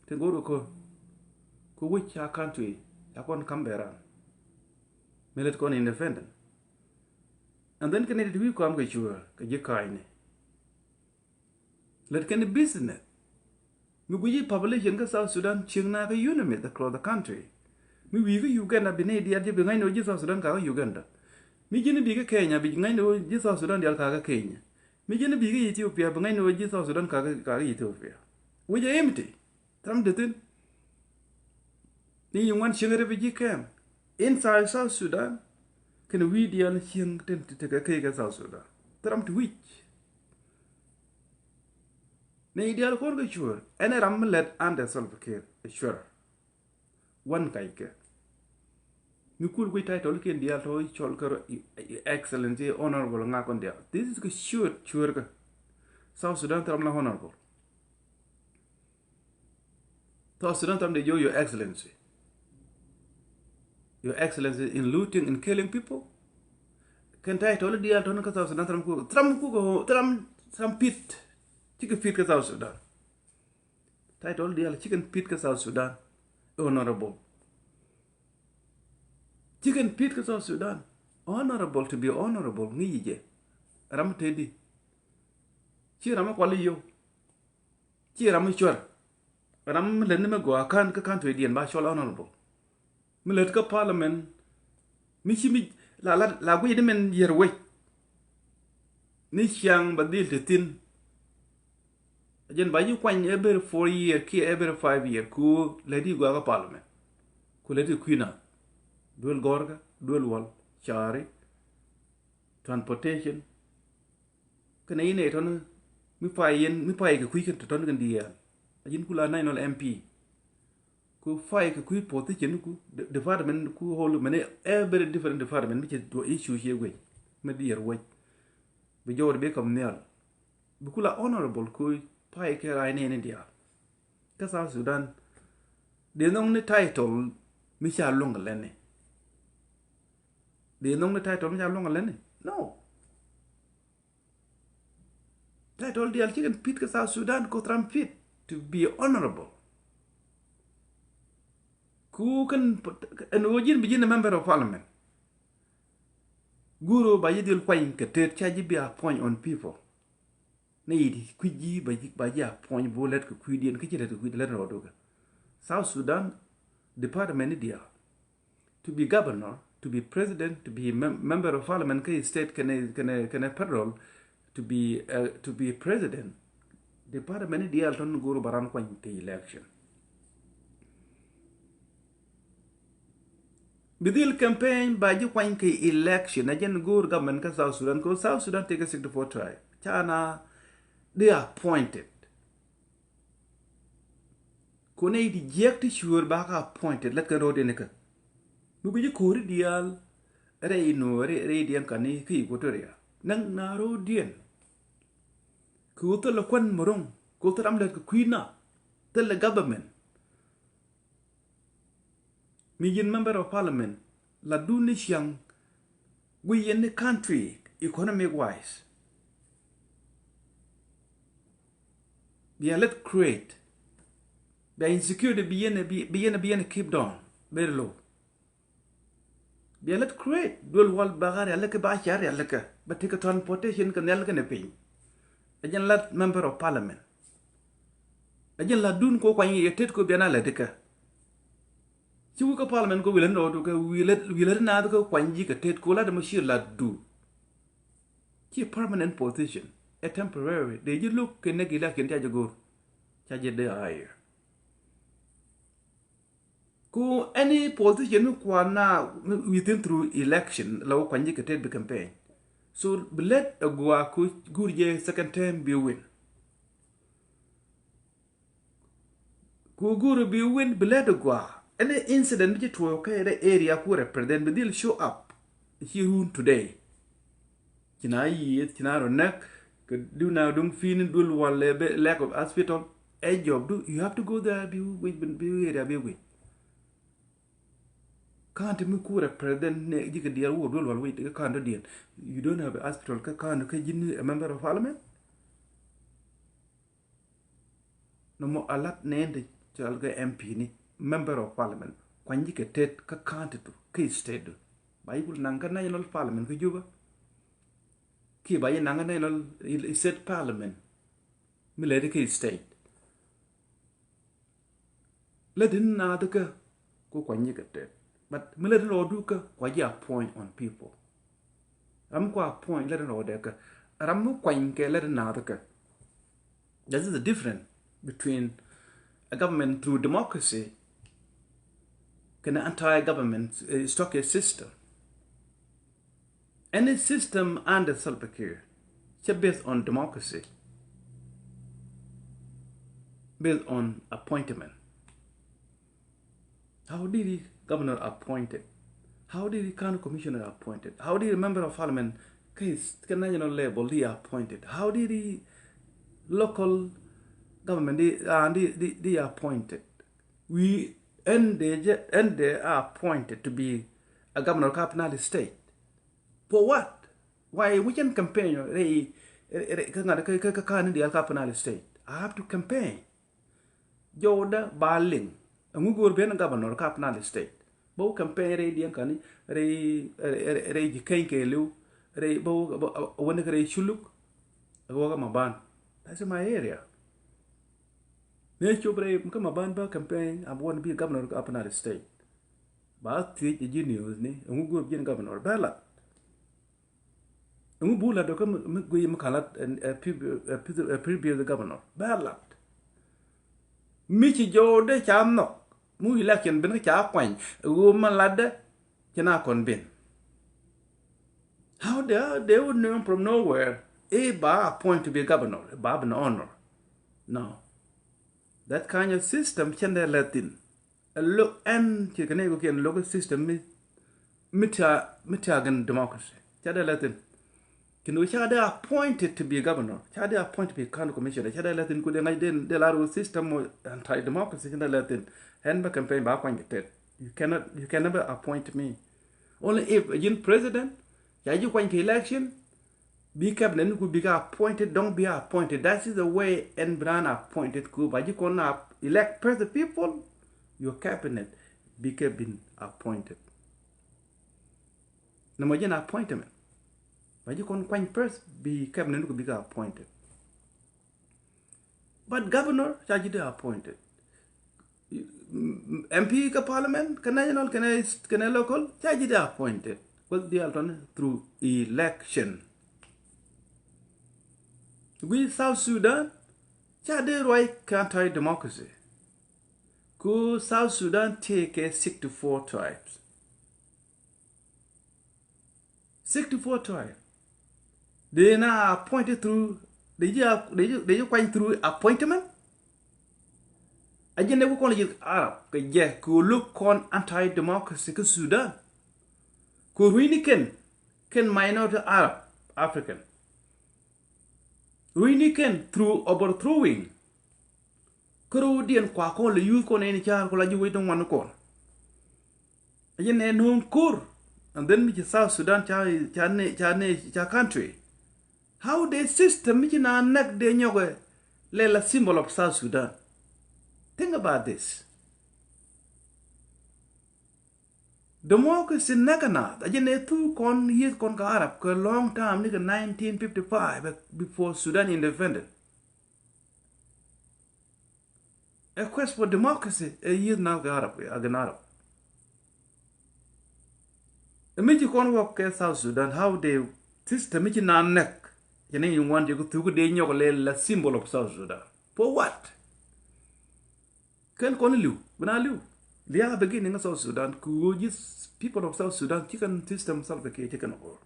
Ti go̱o̱r kɛ ko. Ko wi̱c ca country ca kɔn kam bɛ ran. Mi lät kɔn independent. And then kɛ ni ti wi̱i̱ kɔam kɛ cuäär kɛ ji̱ ka̱a̱cni. Lät kɛn business. Mi guici population kä South Sudan cieŋ na kä UNMISS across the country. Mi wi̱i̱ kä Uganda bi nɛy diaal ji̱ bi ŋa̱cni wä ji̱ South Sudan kakä Uganda. Mi ji̱n bi kä Kenya bi ŋa̱cni wä ji̱ South Sudan diaal kakä Kenya. Mi ji̱n bi kä Ethiopia bi ŋa̱cni wä ji̱ South Sudan kakä, kakä Ethiopia. Wi̱c a empty. Thram di thin. Ni yi ŋuan cieŋ refugee camp inside South Sudan. Kɛn wi̱i̱ diaal cieŋ tin ti tekɛ kɛ kɛ South Sudan. Thram ti wi̱c. Ni diaal kɔn kɛ cuäär. Ɛn ɛ ram mi lɛt andɛ Salva Kiir ɛ cuäär. Wan kac kɛ. Mi kul guic title kiɛn diaal tɔ cɔl kɛ rɔ, Excellency, Honorable, ŋa kɔn diaal. This is kɛ cuäär, cuäär kɛ. South Sudan thram la Honorable. South Sudan thram de jo Your Excellency. Your Excellency in looting and killing people. Kɛn title diaal tɔn kä South Sudan thram ku, thram ku, thram, thram pit. Cikɛ pit kä South Sudan. Title diaal cikɛn pit kä South Sudan. Honorable. Cikɛn pit kä South Sudan. Honorable, to be honorable, ŋi̱i̱c jɛ. Ram tëëdi. Ci ram kual i̱ yio̱w. Ci ram mi cuɛr. Ram mi lät ni mi gɔaa ka̱n kä country diɛn ba cɔl honorable. Mi lät kä parliament. Mi ci mi la, la, la guic ni min yier wec. Ni ciaŋ ba dhil ti thin. Jɛn ba ji̱ kuany every four year kiɛ every five year ku lät i̱ gɔaa kä parliament. Ku lät i̱ kui̱na. Duel gɔrkä, duel wal, cari, transportation. Kɛnɛ inɛ tɔn mi pay yɛn, mi pay kɛ kui̱ kɛn tɔn kɛn diaal. A ji̱n ku la national M P. Ku pay kɛ kui̱ position ku, de-, department ku hold mɛn every different department mi cɛ tuɔ issue ciɛ guic. Mi diɛɛr wec. Bi jɔwdɛ bi kam nhial. Bi ku la honorable ku pay kɛ ray nɛɛni diaal. Kä South Sudan. Dee nhɔk ni title mi ca luäŋ kɛ lɛni. Dee nhɔk ni title mi ca luäŋ kɛ lɛni. No. Title diaal cikɛn pit kä South Sudan kɛ thram pit to be honorable. Ku kɛn ɛn ɣöö ji̱n bi ji̱n a member of parliament. Guru ba ji̱ dhil kuany kɛ tet ca ji̱ bi appoint on people. Ni yit kui̱ ji̱ ba ji̱, ba ji̱ appoint bo lät kɛ kui̱diɛn kä ci lät kɛ kui̱diɛn lät rɔɔdu kɛ. South Sudan department ni diaal. To be governor, to be president, to be mem-, member of parliament kä state kɛnɛ, kɛnɛ, kɛnɛ federal, to be, uh, to be president. Department ni diaal tɔn go̱o̱r ba ran kuany kɛ election. Bi dhil campaign ba ji̱ kuany kɛ election a jɛn go̱o̱r government kä South Sudan, kɛ South Sudan tekɛ sixty-four tribe. Ca na they appointed. Kɔn nɛy ti jiɛk ti cuäär ba kä appointed lät kɛn ro̱o̱diɛn ikä. Mi guici ko̱ri diaal rɛy nuɔɔri rɛy diɛn kani kä Equatoria. Näk na ro̱o̱diɛn. Kɛ ɣöö thilɛ kuän mi ro̱ŋ, kɛ ɣöö thilɛ ram lät kɛ kui̱na, thilɛ government. Mi ji̱n member of parliament la dun ni ciaŋ guic yɛn ni country economic wise. Bia lät create. Bia insecurity bi yɛn, bi, bi yɛn, bi yɛn keep down very low. Bia lät create duel wal ba ɣa rialikä ba cia rialikä ba tekɛ transportation kɛ nhial kɛnɛ piny. Ɛ jɛn lat member of parliament. Ɛ jɛn lat dun ko kuany yɛ tet ko bia na lät ikä. Ci wi̱i̱ kä parliament ko wi̱i̱ lät ni rɔɔdu kɛ wi̱i̱ lät, wi̱i̱ lät ni naath kä kuany ji̱ kɛ tet ko lat mɔ ci lat du. Ci permanent position. Ɛ temporary. Dee ji̱ lo̱k kɛ näk election ca ji̱ go̱o̱r. Ca ji̱ dee hire. Ku any position mi kuan na within through election la wä kuany ji̱ kɛ tet bi campaign. So bi lät a gua ku gur jɛ second term bi win. Ku gur bi win bi lät a gua. Any incident mi ci tuɔɔk kä the area ku represent bi dhil show up. Ci run today. Ci na yiëth, ci na rɔ näk, kɛ du na duŋ fi̱i̱n duël wal lɛ bɛ lack of hospital. Ɛ jɔbdu, you have to go there, bi wi̱c, bi area bi wi̱c. County mi ku represent ni ji̱ kɛ diɛɛr wä duël wal wi̱c kɛ county diɛn. You don't have a hospital kä county kä ji̱n a member of parliament. Nɔmɔ a lat nɛɛn ti cɔal kɛ M P ni, member of parliament. Kuany ji̱ kɛ tet kä county tu, kä state tu. Ba ji̱ kul naŋ kä national parliament kä Juba. Kiɛ ba ji̱ naŋ kä national state parliament. Mi lɛ ti kä state. Lät in naath kä ku kuany kɛ tet. But mi lät in rɔɔdu kä kua ji̱ appoint on people. Ram mi kua appoint lät in rɔɔdɛ kä. Ram mi kuany kɛ lät in naath kä. That is the difference between a government through democracy kɛnɛ anti-government, uh, stock system. Any system under Salva Kiir, cɛ based on democracy, based on appointment. How did the governor appointed? How did the county commissioner appointed? How did the member of parliament, case, kɛ national level, they appointed? How did the local government, they, uh, they, they, they appointed? We, and they, and they are appointed to be a governor of Upper Nile State. For what? Why we can campaign rɛy, rɛy, kä ŋa̱t kä, kä, kä, kä ni dial kä Upper Nile State? I have to campaign. Jɔwdä ba liŋ. Ɛŋu go̱o̱r ben governor kä Upper Nile State? Bä wä campaign rɛy diɛn kani, rɛy, rɛy, rɛy, rɛy ji̱ keny kɛ liw, rɛy, bä wä, bä, bä, wä ni kɛ rɛy Shuluk, bä wä kä Maban. That's my area. Ni cop rɛy kä Maban bä campaign, I want to be governor kä Upper Nile State. Ba thiec ji̱ news ni, ɛŋu go̱o̱r ji̱n governor? Bɛ lat. Ɛŋu bu lat dɔkä mi, mi guiy mi ka̱n lat, eh, eh, pre-, eh, pre-, eh, previous governor? Bɛ lat. Mi ci jɔwdɛ ca nhɔk, mu election ben kä ca kuany, ɣöö mi latdɛ ci na kɔn ben. How they, how they would know from nowhere, eh, ba appoint to be governor, ba ben honor. No. That kind of system cɛn dee lɛ thin. Ɛ lo̱k ɛn ci kɛ ni kɛ kiɛn lo̱k system mi, mi tia, mi tia gɛn democracy. Ca dee lɛ thin. Kɛ ni ca dee appointed to be governor. Ca dee appointed to be county commissioner. Ca dee lɛ thin ku dee ŋa̱c dee, dee lar wä system mɔ anti-democracy, ca dee lɛ thin. Ɛn bä campaign ba kuany kɛ tet. You cannot, you can never appoint me. Only if a ji̱n president, ca ji̱ kuany kɛ election, bi cabinet ni ku bikɛ appointed, dɔ̱ŋ bi appointed. That is the way ɛn bi raan appointed ku ba ji̱ kɔn ap-, elect first the people, your cabinet bikɛ bin appointed. Nɛ mɔ ji̱n appointment. Ba ji̱ kɔn kuany first bi cabinet ni ku bikɛ appointed. But governor ca ji̱ dee appointed. M P kä parliament, kä national, kɛnɛ, kɛnɛ local, ca ji̱ dee appointed. Kuoth diaal tɔni through election. Guiy South Sudan ca dee ruac kä anti-democracy. Ku South Sudan tëë kɛ sixty-four tribes. Sixty-four tribe. Dee na appointed through, dee ji̱, dee ji̱, dee ji̱ kuany through appointment. A ji̱n dee ku kɔn ji̱ Arab kɛ jɛ ku lo̱k kɔn anti-democracy kä Sudan. Ku ruini kɛn, kɛn minority Arab, African. Ruini kɛn through overthrowing. Kä ro̱o̱diɛn kua kɔn lɛ youth kɔn ɛn ca̱r kɔ la ji̱ wec dɔ̱ŋ wan kɔn. A jɛ nɛ no̱o̱ŋ ko̱r. And then mi ci South Sudan ca, ca nɛ, ca nɛ, ca country. How the system mi ci na nɛk dee nyɔkɛ lɛ la symbol of South Sudan. Think about this. Democracy nɛk a naath a jɛ nɛ thuk kɔn yieth kɔn kä Arab kä long time ni kä nineteen fifty-five, before Sudan independent. A quest for democracy ɛ yieth naath kä Arab, ɛ gɛn Arab. Ɛ mi ci kɔn wä kɛ South Sudan, how the system mi ci na nɛk. Jɛ ni ŋuan jɛ kä thuk dee nyɔk lɛ la symbol of South Sudan. For what? Kɛn kɔn li̱w, bi na li̱w. Lia̱a̱ beginning of South Sudan, ku ɣöö ji̱ people of South Sudan, ci kɛn system Salva Kiir ci kɛn go̱o̱r.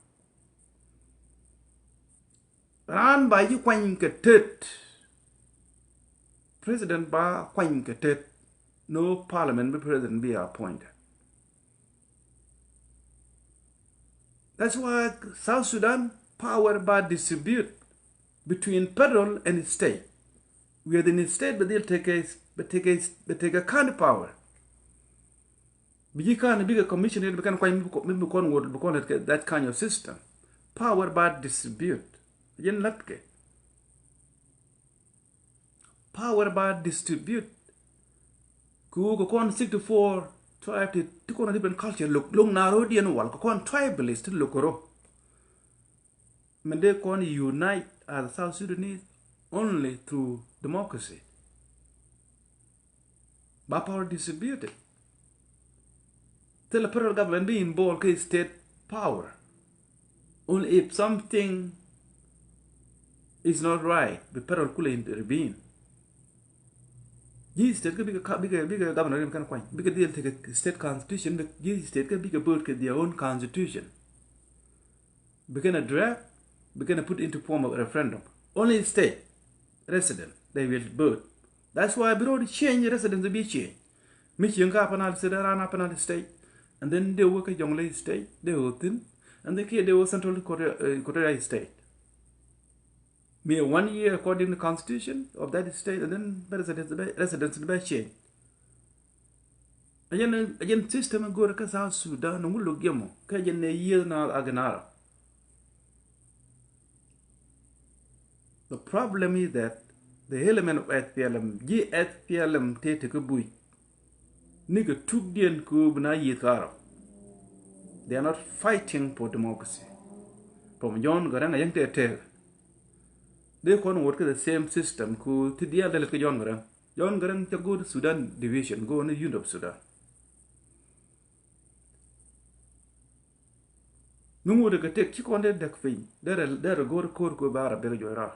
Raan ba ji̱ kuany kɛ tet. President ba kuany kɛ tet. No parliament bi president bi appointed. That's why South Sudan power ba distribute between federal and state. Within the state, but they'll take a, but take a, but take a county power. Bi ji̱ kan bikɛ commission, bi kan kuany, mi bi kɔn wot, bi kɔn lät kɛ that kind of system. Power ba distribute. Jɛn lät kɛ. Power ba distribute. Ku kɛ kɔn sixty-four tribe ti, ti kɔn a different culture, lo̱k, lo̱k na ro̱o̱diɛn wal, kɛ kɔn tribalist ti lo̱k kɛ ro̱. Mɛn dee kɔn unite as South Sudanese only through democracy. Ba power distributed. Thilɛ federal government bi involve kä state power. Only if something is not right, bi federal kulɛ intervene. Ji̱ state kä bikɛ, bikɛ, bikɛ governor in kan kuany, bikɛ dhil tekɛ state constitution, ji̱ state kä bikɛ vote kɛ their own constitution. Bikɛ na draft, bikɛ na put into form of referendum. Only state resident, they will vote. That's why bi road change, residents bi change. Mi cieŋ kä Upper Nile State, ran Upper Nile State, and then dee wä kä Jonglei State, dee wä thin, and then kiɛ dee wä Central Equatoria, uh, Equatoria State. Mi one year according to constitution of that state, and then residents bɛ, residents bɛ change. A jɛn, a jɛn system a go̱o̱rɛ kä South Sudan, ŋu luk jɛ mɔ, kä jɛn ɛ yieth na aginara. The problem is that the element of S P L M, ji̱ S P L M tëë tekɛ buc, nikɛ tukdiɛn kɛ ɣöö bi na yieth kä Arab. They are not fighting for democracy. From John Garang a yäŋ tëë tëë. Dee kɔn wot kä the same system kɛ ɣöö ti diaal dee lät kä John Garang. John Garang cɛ go̱o̱r Sudan division, go̱o̱r ni unity of Sudan. Mi ŋut kɛ tek ci kɔn dee däk piny, derɛ, derɛ go̱o̱r ko̱r kɛ ɣöö ba Arab bek juɔc raar.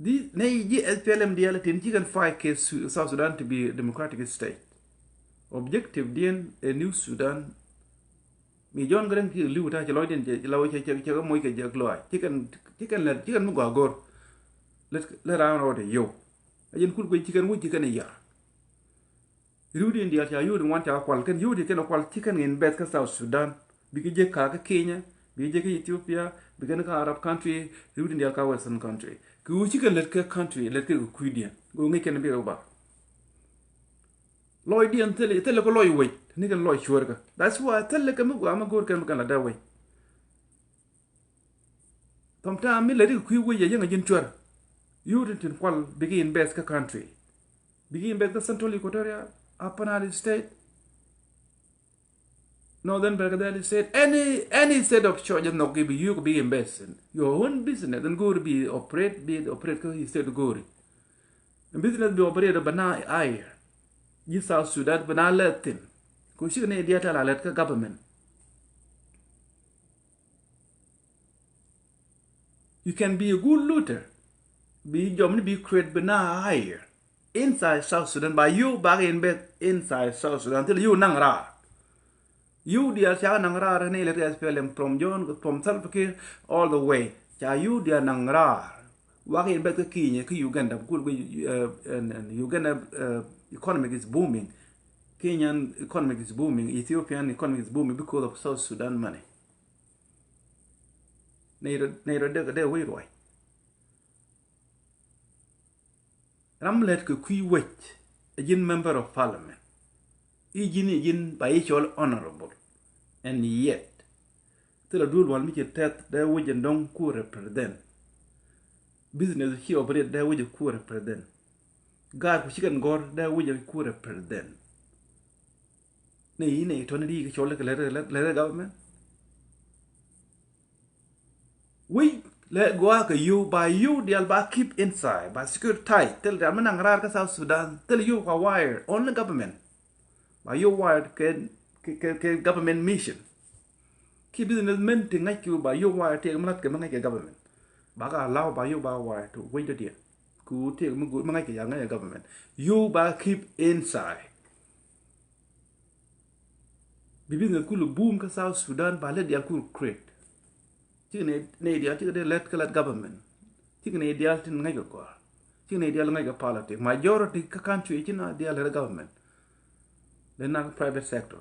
Di nɛy ji̱ S P L M diaal tin ci kɛn fight kɛ Su-, South Sudan to be a democratic state. Objective diɛn ɛ New Sudan. Mi John Garang ki li̱w ta̱a̱ cɛ lɔcdiɛn cɛ, cɛ la wä cɛ, cɛ, cɛ kɛ moc kɛ jɛ lɔaac. Ci kɛn, ci kɛn lät, ci kɛn mi gɔaa go̱r. Lät, lät raan rɔɔdɛ yio̱w. A jɛn kul guic ci kɛn wä ci kɛn yar. Riwdiɛn diaal ca yio̱w di ŋuan ca kual, kɛn yio̱w di kɛn kual ci kɛn invest kä South Sudan. Bikɛ jek kä kä Kenya, bikɛ jek kä Ethiopia, bikɛ ni kä Arab country, riwdiɛn diaal kä Western country. Kɛ ɣöö ci kɛn lät kä country, lät kä kui̱diɛn. Ɣöö ŋäc kɛn bikɛ ba. Lɔcdiɛn thilɛ, thilɛ kɛ lɔc wec, ni kɛn lɔc cuäärkä. That's why thilɛ kɛ mi gɔaa mi go̱o̱r kɛn mi kɛn la dee wec. Sometimes mi lät ikɛ kui̱ wec a yäŋ a ji̱n cuär. Yio̱w tin, tin kual bikɛ invest kä country. Bikɛ invest kä Central Equatoria, Upper Nile State, Northern Bahr el Ghazal State, any, any state of choice, nhɔk i̱ bi yio̱w bi invest in your own business, in go̱o̱ri bi operate, bi operate kä state go̱o̱ri. In business bi operate bi na hire. Ji̱ South Sudan bi na lät thi̱n. Kɛ ɣöö cikɛ ni diaal tɛl a lät kä government. You can be a good looter. Bi jɔm ni bi create bi na hire. Inside South Sudan, ba yio̱w ba kɛ invest inside South Sudan. Thilɛ yio̱w naŋ raar. Yio̱w diaal ca naŋ raar ni lät kɛ S P L M from John, from Salva Kiir all the way. Ca yio̱w diaal naŋ raar. Wa kɛ invest kä Kenya, kä Uganda, kul kɛ, uh, and, and Uganda, uh, economy is booming. Kenyan economy is booming. Ethiopian economy is booming because of South Sudan money. Nɛy rɔ, nɛy rɔ dee, dee wec ruac. Ram lät kɛ kui̱ wec, ɛ ji̱n member of parliament. I̱ ji̱n, i̱ ji̱n ba i̱ cɔl honorable. And yet, thilɛ duel wal mi ci tɛth dee wec in dɔ̱ŋ ku represent. Business ci operate dee wec ku represent. Gaat ku ci kɛn gɔ̱r dee wec ku represent. Nɛy, nɛy tɔ̱ni di kɛ cɔl kɛ lät, lät, lät government. Wec lɛ gɔaa kɛ yio̱w, ba yio̱w diaal ba keep inside, ba secure tight. Thil diaal mi naŋ raar kä South Sudan, thil yio̱w kua wire, only government. Ba yio̱w wire kɛ, kɛ, kɛ, kɛ government mission. Ki business men ti ŋa̱c ki ba yio̱w wire ti mi lat kɛ mi ŋa̱c kɛ government. Ba ka allow ba yio̱w ba wire to wec dɔ̱diɛn. Ku ti mi gu-, mi ŋa̱c kɛ ya ŋa̱c kɛ government. Yio̱w ba keep inside. Bi business kulu boom kä South Sudan ba lät diaal kulu create. Cikɛ nɛy, nɛy diaal cikɛ dee lät kä lät government. Cikɛ nɛy diaal tin ŋäc kɛ gɔaa. Cikɛ nɛy diaal ŋäc kɛ politic. Majority kä country ci na diaal lät government. Dee na private sector.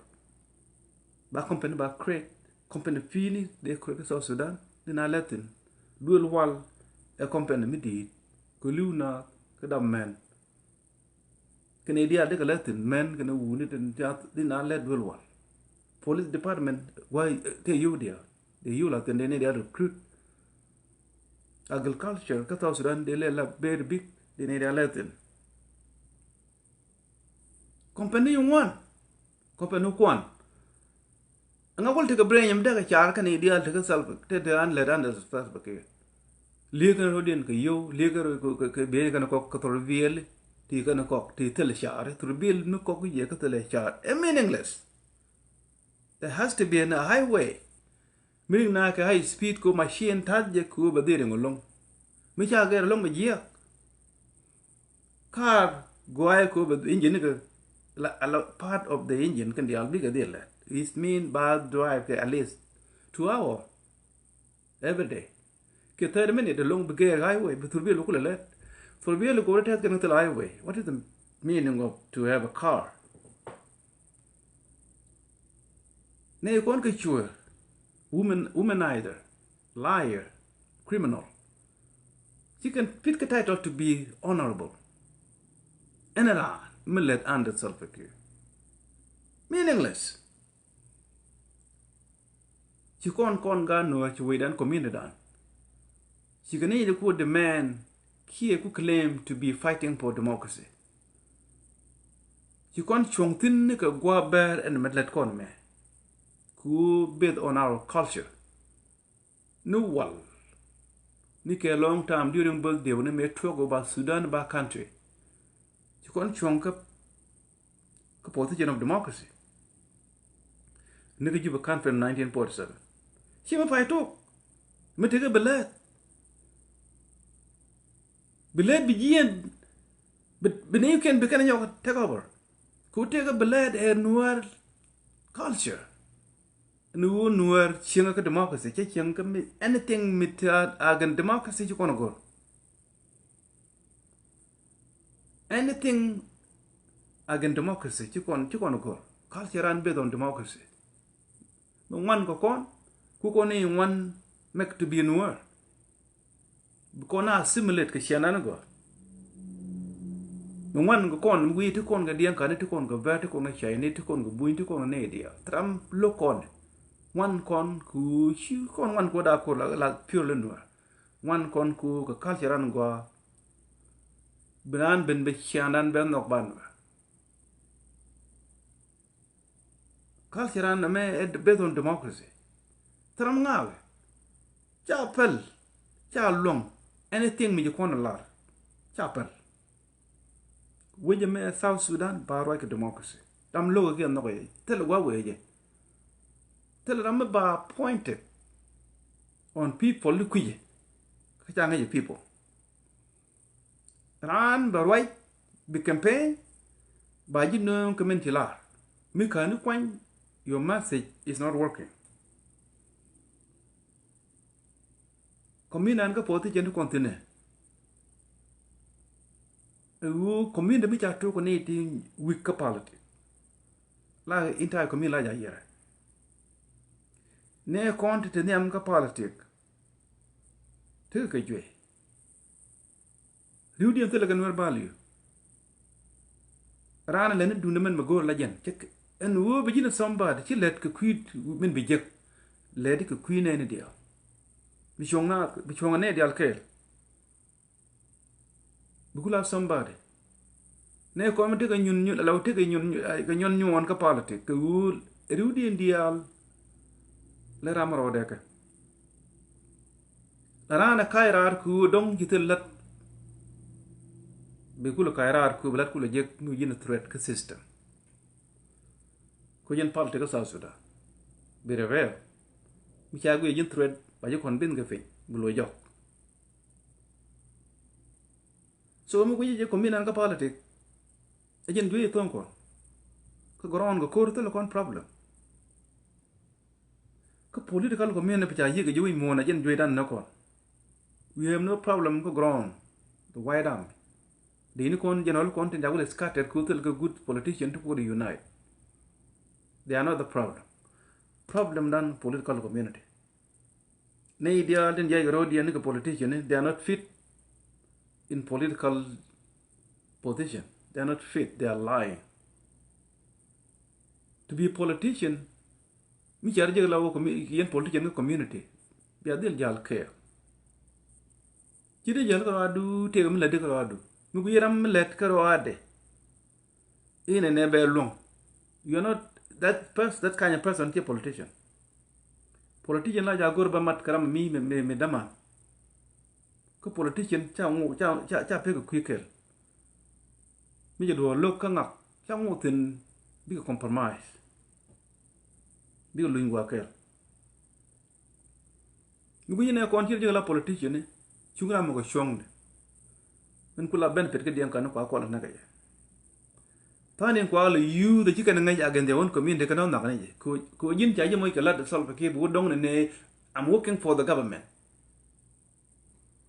Ba company ba create. Company fini dee create kä South Sudan. Dee na lät thin. Duel wal ɛ company mi di̱i̱t. Kɛ li̱w na kä dam mɛn. Kɛn i̱ diaal dikɛ lɛ thi̱n mɛn kɛn i̱ wuni tin ca di na lɛ duel wal. Police department wa, eh, tëë yio̱w diaal. Dee yio̱w la thi̱n dee ni diaal recruit. Agriculture kä South Sudan dee lɛ la very big dee ni diaal lɛ thi̱n. Company ŋuan. Company kuan. Ɛŋa wal tekɛ brain ɛm dee kɛ car kɛn i̱ diaal tekɛ Salva, te, te an lät an dee Salva Kiir. Liek kɛn rɔ̱diɛn kɛ yio̱w, liek kɛn rɔ-, kɛ, kɛ, kɛ bieyni kɛn kɔk kɛ thɔr biɛli. Ti kɛn kɔk ti thil car, thurbil mi kɔk yɛ kä thil car. Ɛ meaningless. There has to be a highway. Mi rik na kɛ high speed ko machine ta̱th jɛ ko bɛ dhil riŋ ɛlɔ̱ŋ. Mi ca gɛr ɛlɔ̱ŋ bɛ jiɛk. Car guay ko bɛ engine ni kɛ la, la part of the engine kɛn diaal bikɛ dhil lɛt. It mean ba drive kɛ at least two hour every day. Kɛ thirty minute ɛlɔ̱ŋ bi gɛr highway, bi thurbil bi kulɛ lɛt. Thurbil ko tɛth kɛn thil highway. What is the meaning of to have a car? Nɛ kɔn kɛ cuɛ, woman, womanizer, liar, criminal. Ci kɛn pit kɛ title to be honorable. Ɛn ɛ raan mi lɛth under Salva Kiir. Meaningless. Ci kɔn kɔn gaat Nuäär ci wecdan community dan. Ci kɛ ni jɛ ku demand kiɛ ku claim to be fighting for democracy. Ci kɔn cuɔ̱ŋ thi̱n ni kɛ gua̱a̱p bɛr ɛn mɛ lɛt kɔn mɛ. Ku based on our culture. Ni wal. Ni kɛ long time during both day ni mɛ tuɔk ba Sudan ba country. Ci kɔn cuɔ̱ŋ kä, kä position of democracy. Ni kɛ Juba conference nineteen forty-seven. Ci mɛ pay tok. Mɛ tekɛ bi lɛth. Bi lɛth bi jiɛn. Bi, bi ni kɛn bi kɛn nyɔk take over. Ku tekɛ bi lɛth ɛ Nuäär culture. Ni wu Nuäär cieŋ kä democracy, cɛ cieŋ kä mi, anything mi ti a, against democracy ci kɔn go̱r. Anything against democracy ci kɔn, ci kɔn go̱r. Culture ran based on democracy. Mi ŋuan kɛ kɔn, ku kɔn i̱ ŋuan make to be Nuäär. Bi kɔn a assimilate kɛ ciaŋdan gɔaa. Mi ŋuan kɛ kɔn, mi wi̱i̱ ti kɔn kɛ Diɛŋka ni, ti kɔn kɛ Bɛr, ti kɔn kɛ Cayni, ti kɔn kɛ Buny, ti kɔn kɛ nɛy diaal. Thram lo̱k kɔn. Ŋuan kɔn ku ci kɔn ŋuan ku da kur la, la purely Nuäär. Ŋuan kɔn ku kɛ culture dan gɔaa. Bi naan ben bɛ ciaŋdan bɛ nhɔk ban bɛ. Culture dan mɛ ɛ based on democracy. Thram ŋa̱a̱ wɛ. Ca päl. Ca luɔ̱ŋ. Anything mi ci kɔn lar. Ca päl. Wecɛ mɛ South Sudan ba ruac kɛ democracy. Ram lo̱k kɛ nhɔk yɛ. Thilɛ gua̱a̱ wecɛ. Thilɛ ram mi ba appointed on people ni kui̱cɛ. Kä ca ŋäcɛ people. Raan bɛ ruac bi campaign ba ji̱ nööŋ kɛ min ci lar. Mi käni kuany, your message is not working. Community an kä puɔth ti cɛn ti kɔn thi̱n ɛ. Ɛ ɣöö community mi ca tok kɛ ni ti weak kä politic. La entire community la ja yiɛrɛ. Nɛ kɔn ti te nhiam kä politic. Tekɛ kɛ juey. Ri̱wdiɛn thilɛ kɛ Nuer value. Raan lɛni duundɛ mɛn mɛ go̱o̱r la jɛn. Cɛ kɛ ɛn ɣöö bi ji̱n somebody ci lɛt kɛ kui̱ min bi jek. Lɛti kɛ kui̱ nɛɛni diaal. Bi cuɔ̱ŋ na, bi cuɔ̱ŋ nɛɛ diaal kɛɛl. Bi ku la somebody. Nɛ kɔn mi tekɛ nyun, nyun, la tekɛ nyun, kɛ nyun nyuɔn kä politic kɛ ɣöö ri̱wdiɛn diaal. Lɛ ram rɔɔdɛ kɛ. La raan ɛ ka̱c raar kɛ ɣöö dɔ̱ŋ ji̱ thil lät. Bi kulɛ ka̱c raar kɛ ɣöö bi lät kulɛ jek mi ji̱n threat kä system. Ku jɛn politic kä South Sudan. Bi rɛvɛl. Mi ca guiɛ ji̱n threat ba ji̱ kɔn bin kɛ piny bi luɔ jɔk. So mi guic jɛ community kä politic. Ɛ jɛn juey thon kɔn. Kä ground kɛ ko̱r thil kɔn problem. Kä political community pi ca yiëk jɛ wi̱c muɔ̱ɔ̱n ɛ jɛn juey dan nä kɔn. We have no problem kä ground. The White Army. Di ni kɔn general kɔn tin ca wul scattered ku thil kä good politician ti kɔn unite. They are not the problem. Problem dan political community. Nɛy diaal tin jiac kɛ ro̱o̱diɛn ni kɛ politician ni, they are not fit in political position. They are not fit, they are lying. To be a politician, mi car jek la wä commu-, yɛn politician kä community, bia dhil jal care. Ci di jal kɛ rɔadu, tëëk mi lät di kɛ rɔadu. Mi ku yɛ ram mi lät kɛ rɔadɛ. Inɛ nɛ bɛ luɔ̱ŋ. You are not that pers-, that kind of person, ci politician. Politician la ja go̱r ba mat kɛ ram mi, mi, mi, mi daman. Kä politician ca ŋu, ca, ca, ca pek kui̱ kɛl. Mi jɛ duɔ̱ɔ̱r lo̱k kä ŋak ca ŋuɔth thi̱n bikɛ compromise. Bikɛ luny gua̱a̱ kɛɛl. Mi gui̱c nɛ kɔn ci rɔ jek la politician ni cuŋ ram mɛ kɛ cuɔ̱ŋdɛ. Min kula benefit kä diɛn kani kua kɔl näkɛ jɛ. Tha̱a̱ŋ in kua lɛ youth ci kɛn ŋäc against their own community kɛn ɔ nhɔk ni jɛ. Kɛ ɣöö ji̱n ca ji̱ moc kɛ lat Salva Kiir bi wä dɔ̱ŋ ni ne, I'm working for the government.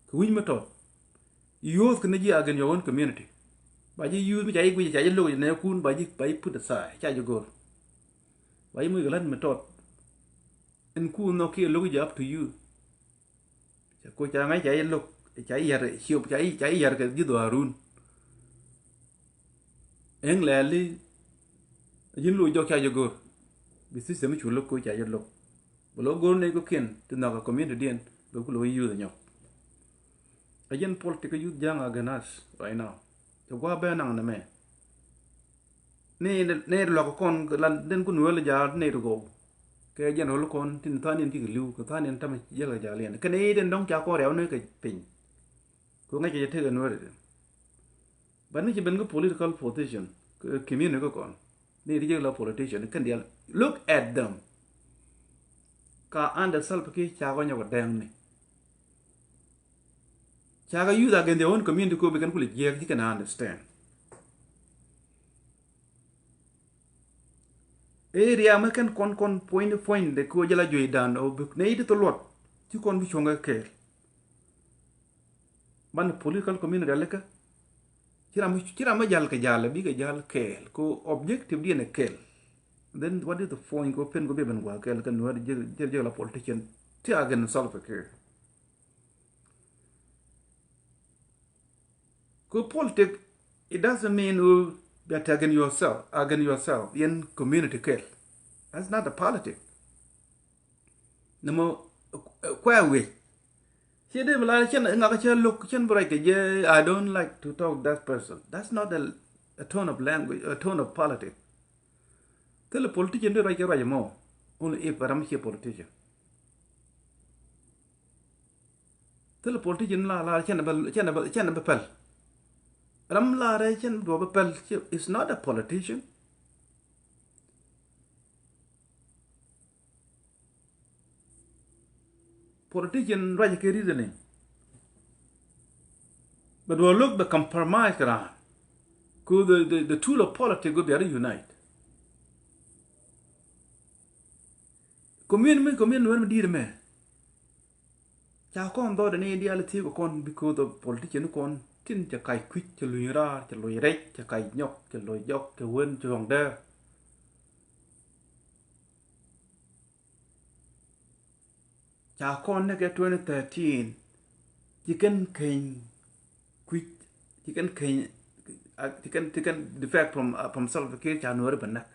Kɛ wi̱c mi tɔt. Youth kɛ ni ji̱ against your own community. Ba ji̱ youth mi ca ji̱ guic ca ji̱ lo̱k jɛ nɛ kun ba ji̱, ba ji̱ put aside, ca ji̱ go̱r. Ba ji̱ moc kɛ lat mi tɔt. Ɛn kun nhɔk kiɛ lo̱k jɛ up to you. Ca koc ca ŋa̱c ca ji̱ lo̱k, ca ji̱ yar ciop, ca ji̱, ca ji̱ yar kɛ ji̱ dhɔaarun. Ɛŋ lɛɛli ji̱n lo̱k jɔk ca ji̱ go̱r. Bi system cu lo̱k koc ca ji̱ lo̱k. Bɛ lo̱k go̱r nɛy kɔ̱kiɛn ti nhɔk ɛ community diɛn bɛ ku lo̱k youth nyɔk. Ɛ jɛn politic kä youth ja̱a̱ŋ against us right now. Cɛ gua̱a̱ bɛ naŋ nɛ mɛ. Ni, ni luak kɔn la den kun weli ja̱a̱l ni ti gɔw. Kɛ jɛn rol kɔn tin tha̱a̱n in ti kɛ li̱w kɛ tha̱a̱n in tamɛ jiɛl kɛ ja̱a̱l yɛn kɛn i̱ den dɔ̱ŋ ca kɔn rɛw ni kɛ piny. Kɛ ŋäc kɛ jɛ tekɛ nuɔ̱ɔ̱ri. But ni ci ben kä political position kɛ community kä kɔn. Ni ti jek la politician kɛn dial. Look at them. Ka under Salva Kiir ca kɔ nyɔk dɛŋni. Ca kɛ youth against their own community ko bi kɛn kuli jiɛk ci kɛn understand. Area mɛ kɛn kɔn kɔn puɔ̱nyni puɔ̱nyni de ko jɛ la juey dan o bi nɛ iti tholuɔt ci kɔn bi cuɔ̱ŋ kɛ kɛɛl. Ban political community alikä. Ci ram, ci ram mi jal kɛ jal bi kɛ jal kɛɛl ko objective diɛn ɛ kɛɛl. Then what is the point ko pen ko bi ben gua kɛɛl kɛ nuɔr jir jir la politician ti against Salva Kiir. Ko politic, it doesn't mean you be attacking yourself, against yourself, yɛn community kɛɛl. That's not a politic. Nɛ mɔ kuɛ wi̱c. Ciɛ dee bi la cɛn ŋakä cɛ lo̱k cɛn bi ruac kɛ jɛ, I don't like to talk that person. That's not a, a tone of language, a tone of politics. Thilɛ politician dee ruac kɛ ruac mɔ. Only if ram ciɛ politician. Thilɛ politician la la cɛn bɛ, cɛn bɛ, cɛn bɛ pɛl. Ram la rɛ cɛn duɔ bɛ pɛl. Is not a politician. Politician ruac kɛ reasoning. But wä look bɛ compromise kɛ raan. Ku the, the, the tool of politics go bɛ unite. Community mi, community wɛr mi di̱i̱t mɛ. Ca kɔn dhɔt ni diaal thiek kɔn because of politician kɔn tin cɛ kac kui̱c, cɛ luny raar, cɛ luny rɛc, cɛ kac nyɔk, cɛ luny jɔk, cɛ wen cuɔ̱ŋ dɛr. Ca kɔn ni kɛ twenty thirteen ci kɛn keny kui̱c, ci kɛn keny, ci kɛn, ci kɛn defect from, from Salva Kiir ca nuɔri bɛ näk.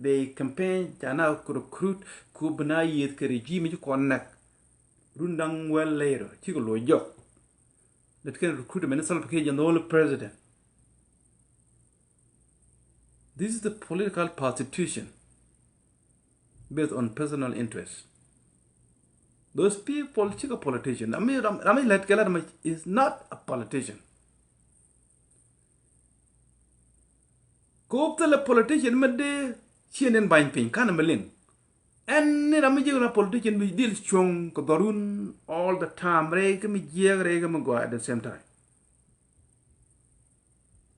Bɛ campaign ca na recruit ku bɛ na yieth kɛ regime ci kɔn näk. Run da̱ŋ wäl later cikɛ luɔc jɔk. Lɛ ti kɛn recruitment ni Salva Kiir jɛ the only president. This is the political prostitution based on personal interest. Those people cikɛ politician. I mean, ram, ram mi lät kɛ lät mɛ is not a politician. Kop thilɛ politician mi dee ciɛ nin bany piny kanɛ mi liŋ. Ɛn ni ram mi jiɛk la politician mi dhil cuɔ̱ŋ kɛ dhɔrun all the time, rɛy kä mi jiɛk rɛy kä mi gɔaa at the same time.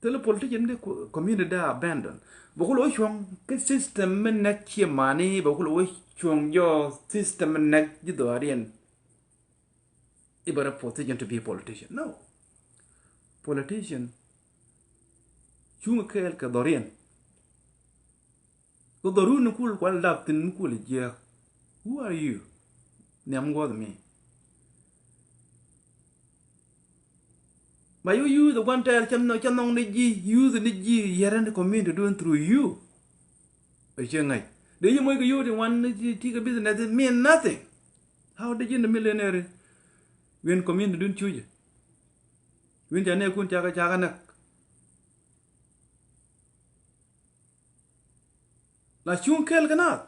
Thilɛ politician di community da abandon. Bɛ kulɛ wä cuɔ̱ŋ kä system mi näk ciɛ mani, bɛ kulɛ wä cuɔ̱ŋ jɔ system mi näk ji̱ dhɔaariɛn. Ibara position to be a politician. No. Politician cuŋ kɛɛl kɛ dhɔriɛn. Kɛ dhɔrun ni kul kual dap thin ni kul jiɛk. Who are you? Nhiam guɔth mi. Ba yu use the one tɛɛr cɛ nhɔŋ ni ji̱, use ni ji̱ yɛrɛ ni community duun through you. Ɛ ciɛ ŋa̱c dee yi moc kɛ yu ti wan ni ti kɛ business mean nothing. How did you the millionaire? Wi̱n community duun cucɛ. Wi̱n ca nɛɛkun cakɛ cakɛ näk. La cuŋ kɛɛl kɛ naath.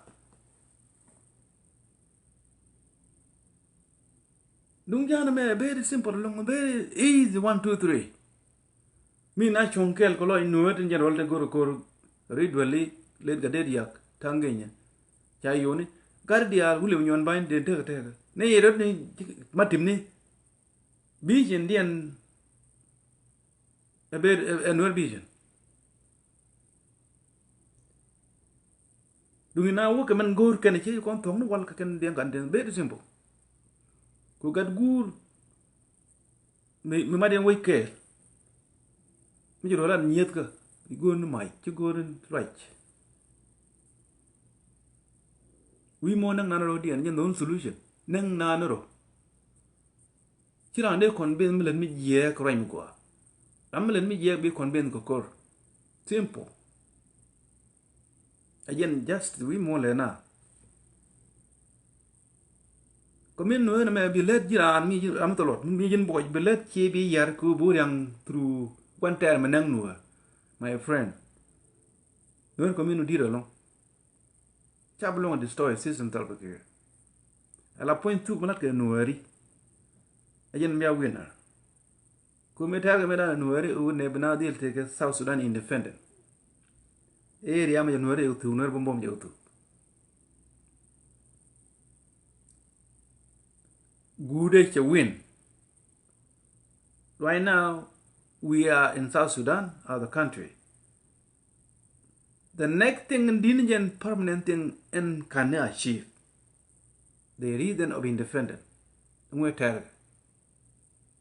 Duŋ ja̱a̱n mɛ very simple, long very easy, one, two, three. Mi na cuɔ̱ŋ kɛl kɛ lɔc nuɔ̱ɔ̱t in jɛn rɔl te go̱r ko̱r ri dueli let gat det yak ta̱ŋ genyɛ. Ca yoni gat diaal wulɛ mi nyuɔn bany den tek tek. Ne yɛ rot ni ma tim ni. Vision diɛn ɛ ber ɛ nuɔ̱ɔ̱r vision. Duŋ ina wä kɛ mɛn go̱o̱r kɛn cɛ kɔn thɔŋ ni wal kɛ kɛn diɛn kan diɛn very simple. Ku gat guur mi, mi mat yɛn wec kɛɛl. Mi ci rɔ lan nyieth kä i go̱o̱r ni mac ci go̱o̱r ni ruac. Wi̱i̱ mɔ näŋ nan rɔ diɛn nyɛ nhɔn solution näŋ nan rɔ. Ci raan dee convince mi lät mi jiɛɛk ruany mi gɔaa. Ram mi lät mi jiɛɛk bi convince kɛ kor. Simple. Again, just wi̱i̱ muɔ̱ɔ̱n lɛ na. Kɔ min nuɔ̱ɔ̱n mɛ bi lät ji̱ raan mi ji̱ ram thɔlɔt mi ji̱n buɔc bi lät ci bi yɛr ku bu riaŋ through guan tɛɛr mi näŋ nuɔ̱ɔ̱n. My friend. Nuɔ̱ɔ̱n kɔ min nu di̱t ɛlɔ̱ŋ. Ca bi luɔ̱ŋ a destroy system Salva Kiir. Ala puɔ̱ny thuk mi lat kɛ nuɔ̱ɔ̱ri. A jɛn mi a winner. Ku mi tɛ̈r kɛ mi dan nuɔ̱ɔ̱ri wu ne bi na dhil tekɛ South Sudan independent. Area mi jɛ nuɔ̱ɔ̱ri jɛ thuk nuɔ̱ɔ̱ri bombom jɛ thuk. Guudɛ cɛ win. Right now, we are in South Sudan as a country. The next thing in din jɛn permanent thing in can achieve the reason of independent. Ŋuɛ tɛr.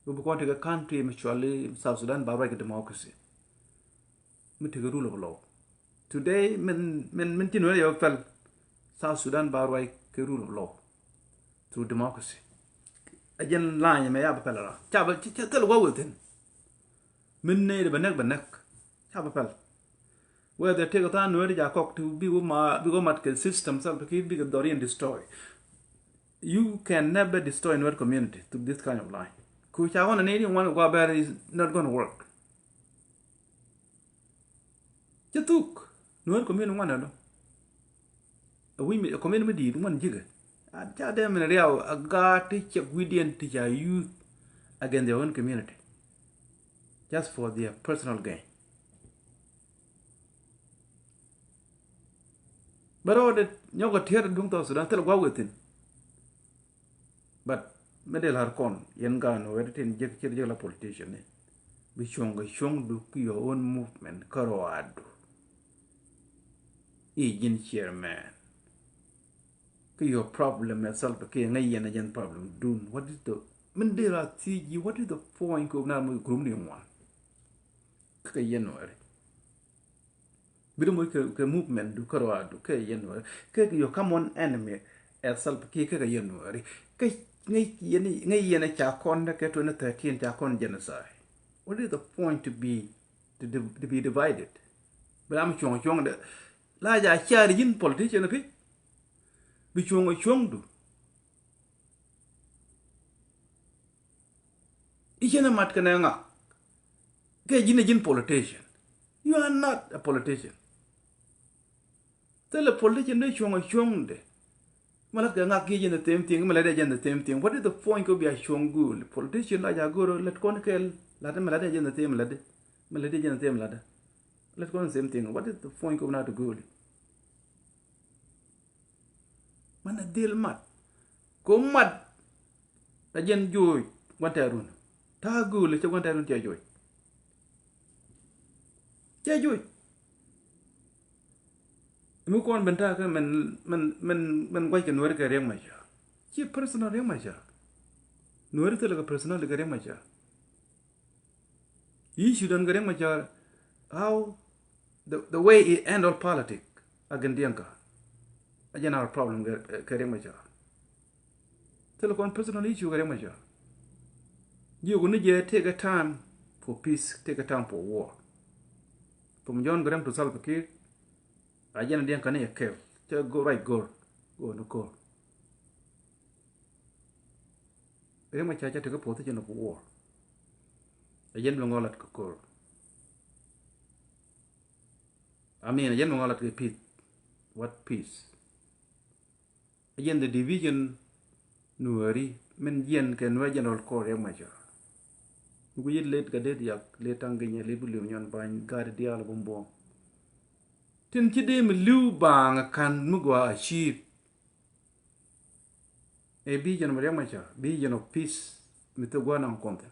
We bi kɔn tekɛ country mi cuali South Sudan ba ruac kɛ democracy. Mi tekɛ rule of law. Today min min min tin wee yɛ pɛl South Sudan ba ruac kɛ rule of law through democracy. A jɛn line mɛ ya bi pɛl ra ca ba ca thil wa within. Min ne ba näk ba näk ca bi pɛl. Whether take a than where ja kɔk to bi wä ma bi wä mat kɛ system Salva Kiir bi kɛ dɔr yɛn destroy. You can never destroy Nuer community through this kind of line. Ku ca wan ni ni wan gua ber is not gonna work. Cɛ thuk Nuer community wan ɛlɔ. A wi̱i̱ mi community mi di̱i̱t wan ji̱kɛ. A ca dee min riaw a gaat ti cɛ wi̱diɛn ti ca youth against their own community. Just for their personal gain. Bä rɔɔdɛ nyɔkɛ tiɛɛt duŋ South Sudan thil gua̱a̱k wethin. But mi dee la̱r kɔn yɛn gaan wɛt tin jek cir jek la politician ni bi cuɔ̱ŋ kɛ cuɔ̱ŋdu ki your own movement kä rɔɔdu. I̱ ji̱n chairman. Ki your problem ɛ Salva Kiir ŋäc yɛn ɛ jɛn problem dun. What is the min dee la thiec ji̱ what is the point kɛ wä na mi group ni ŋuan. Kä kɛ yɛn wɛri. Bi di moc kɛ, kɛ movement du kä rɔɔdu kɛ yɛn wɛri. Kɛ your common enemy ɛ Salva Kiir kɛ kɛ yɛn wɛri. Kɛ ŋäc yɛn, ŋäc yɛn ca kɔn kɛ twenty thirteen ca kɔn genocide. What is the point to be, to, di- to be divided? Bi ram cuɔ̱ŋ cuɔ̱ŋ de la ja car ji̱n politician pi. Bi cuɔ̱ŋ cuɔ̱ŋdu. I̱ cɛn ɛ mat kɛnɛ ŋa? Kɛ ji̱n ɛ ji̱n politician. You are not a politician. Thilɛ politician dee cuɔ̱ŋ ɛ cuɔ̱ŋdɛ. Mɛ lät kɛ ŋa kiɛ ji̱n the same thing, mɛ lät ɛ ji̱n the same thing. What is the point kɛ bia cuɔ̱ŋ go̱o̱l? Politician la ja go̱o̱r lät kɔn kɛl. Lat mɛ lät ɛ ji̱n the same lät. Mɛ lät ɛ ji̱n the same lät. Lät kɔn the same thing. What is the point kɛ bina to go̱o̱l? Mɛn a dhil mat. Ko mat. A jɛn joc guantɛrun. Ta̱a̱ gööl cɛ guantɛrun cɛ joc. Cɛ joc. Mi kuɔn ben ta̱a̱ kä mɛn mɛn mɛn mɛn guac kɛ Nuɛri kɛ Riek Machar. Ci personal Riek Machar. Nuɛri thilɛ kɛ personal kɛ Riek Machar. Issue dan kɛ Riek Machar, how the, the way he handle politic against Dinka. A jɛn our problem kɛ, kɛ Riek Machar. Thilɛ kɔn personal issue kɛ Riek Machar. Jiök ni jɛ take a time for peace, take a time for war. From John Garang to Salva Kiir, a jɛn a Dinka ni a kɛl. Cɛ go right goal, go ni goal. Riek Machar cɛ tekɛ position of war. A jɛn bi ŋɔlat kɛ kor. I mean, a jɛn bi ŋɔlat kɛ peace. What peace? A jɛn the division Nuɛri min jiɛn kɛ Nuɛri General Kor Riek Machar. Guic let kɛ det yak let taŋ ginyɛ let bi li̱w nyɔn bany gat diaal bum buɔ̱m. Tin ci dee mi li̱w baaŋ kan mi gɔaa a ciip. Ɛ bi jɛn bi Riek Machar bi jɛn of peace mi thok gua̱a̱r naŋ kɔn thin.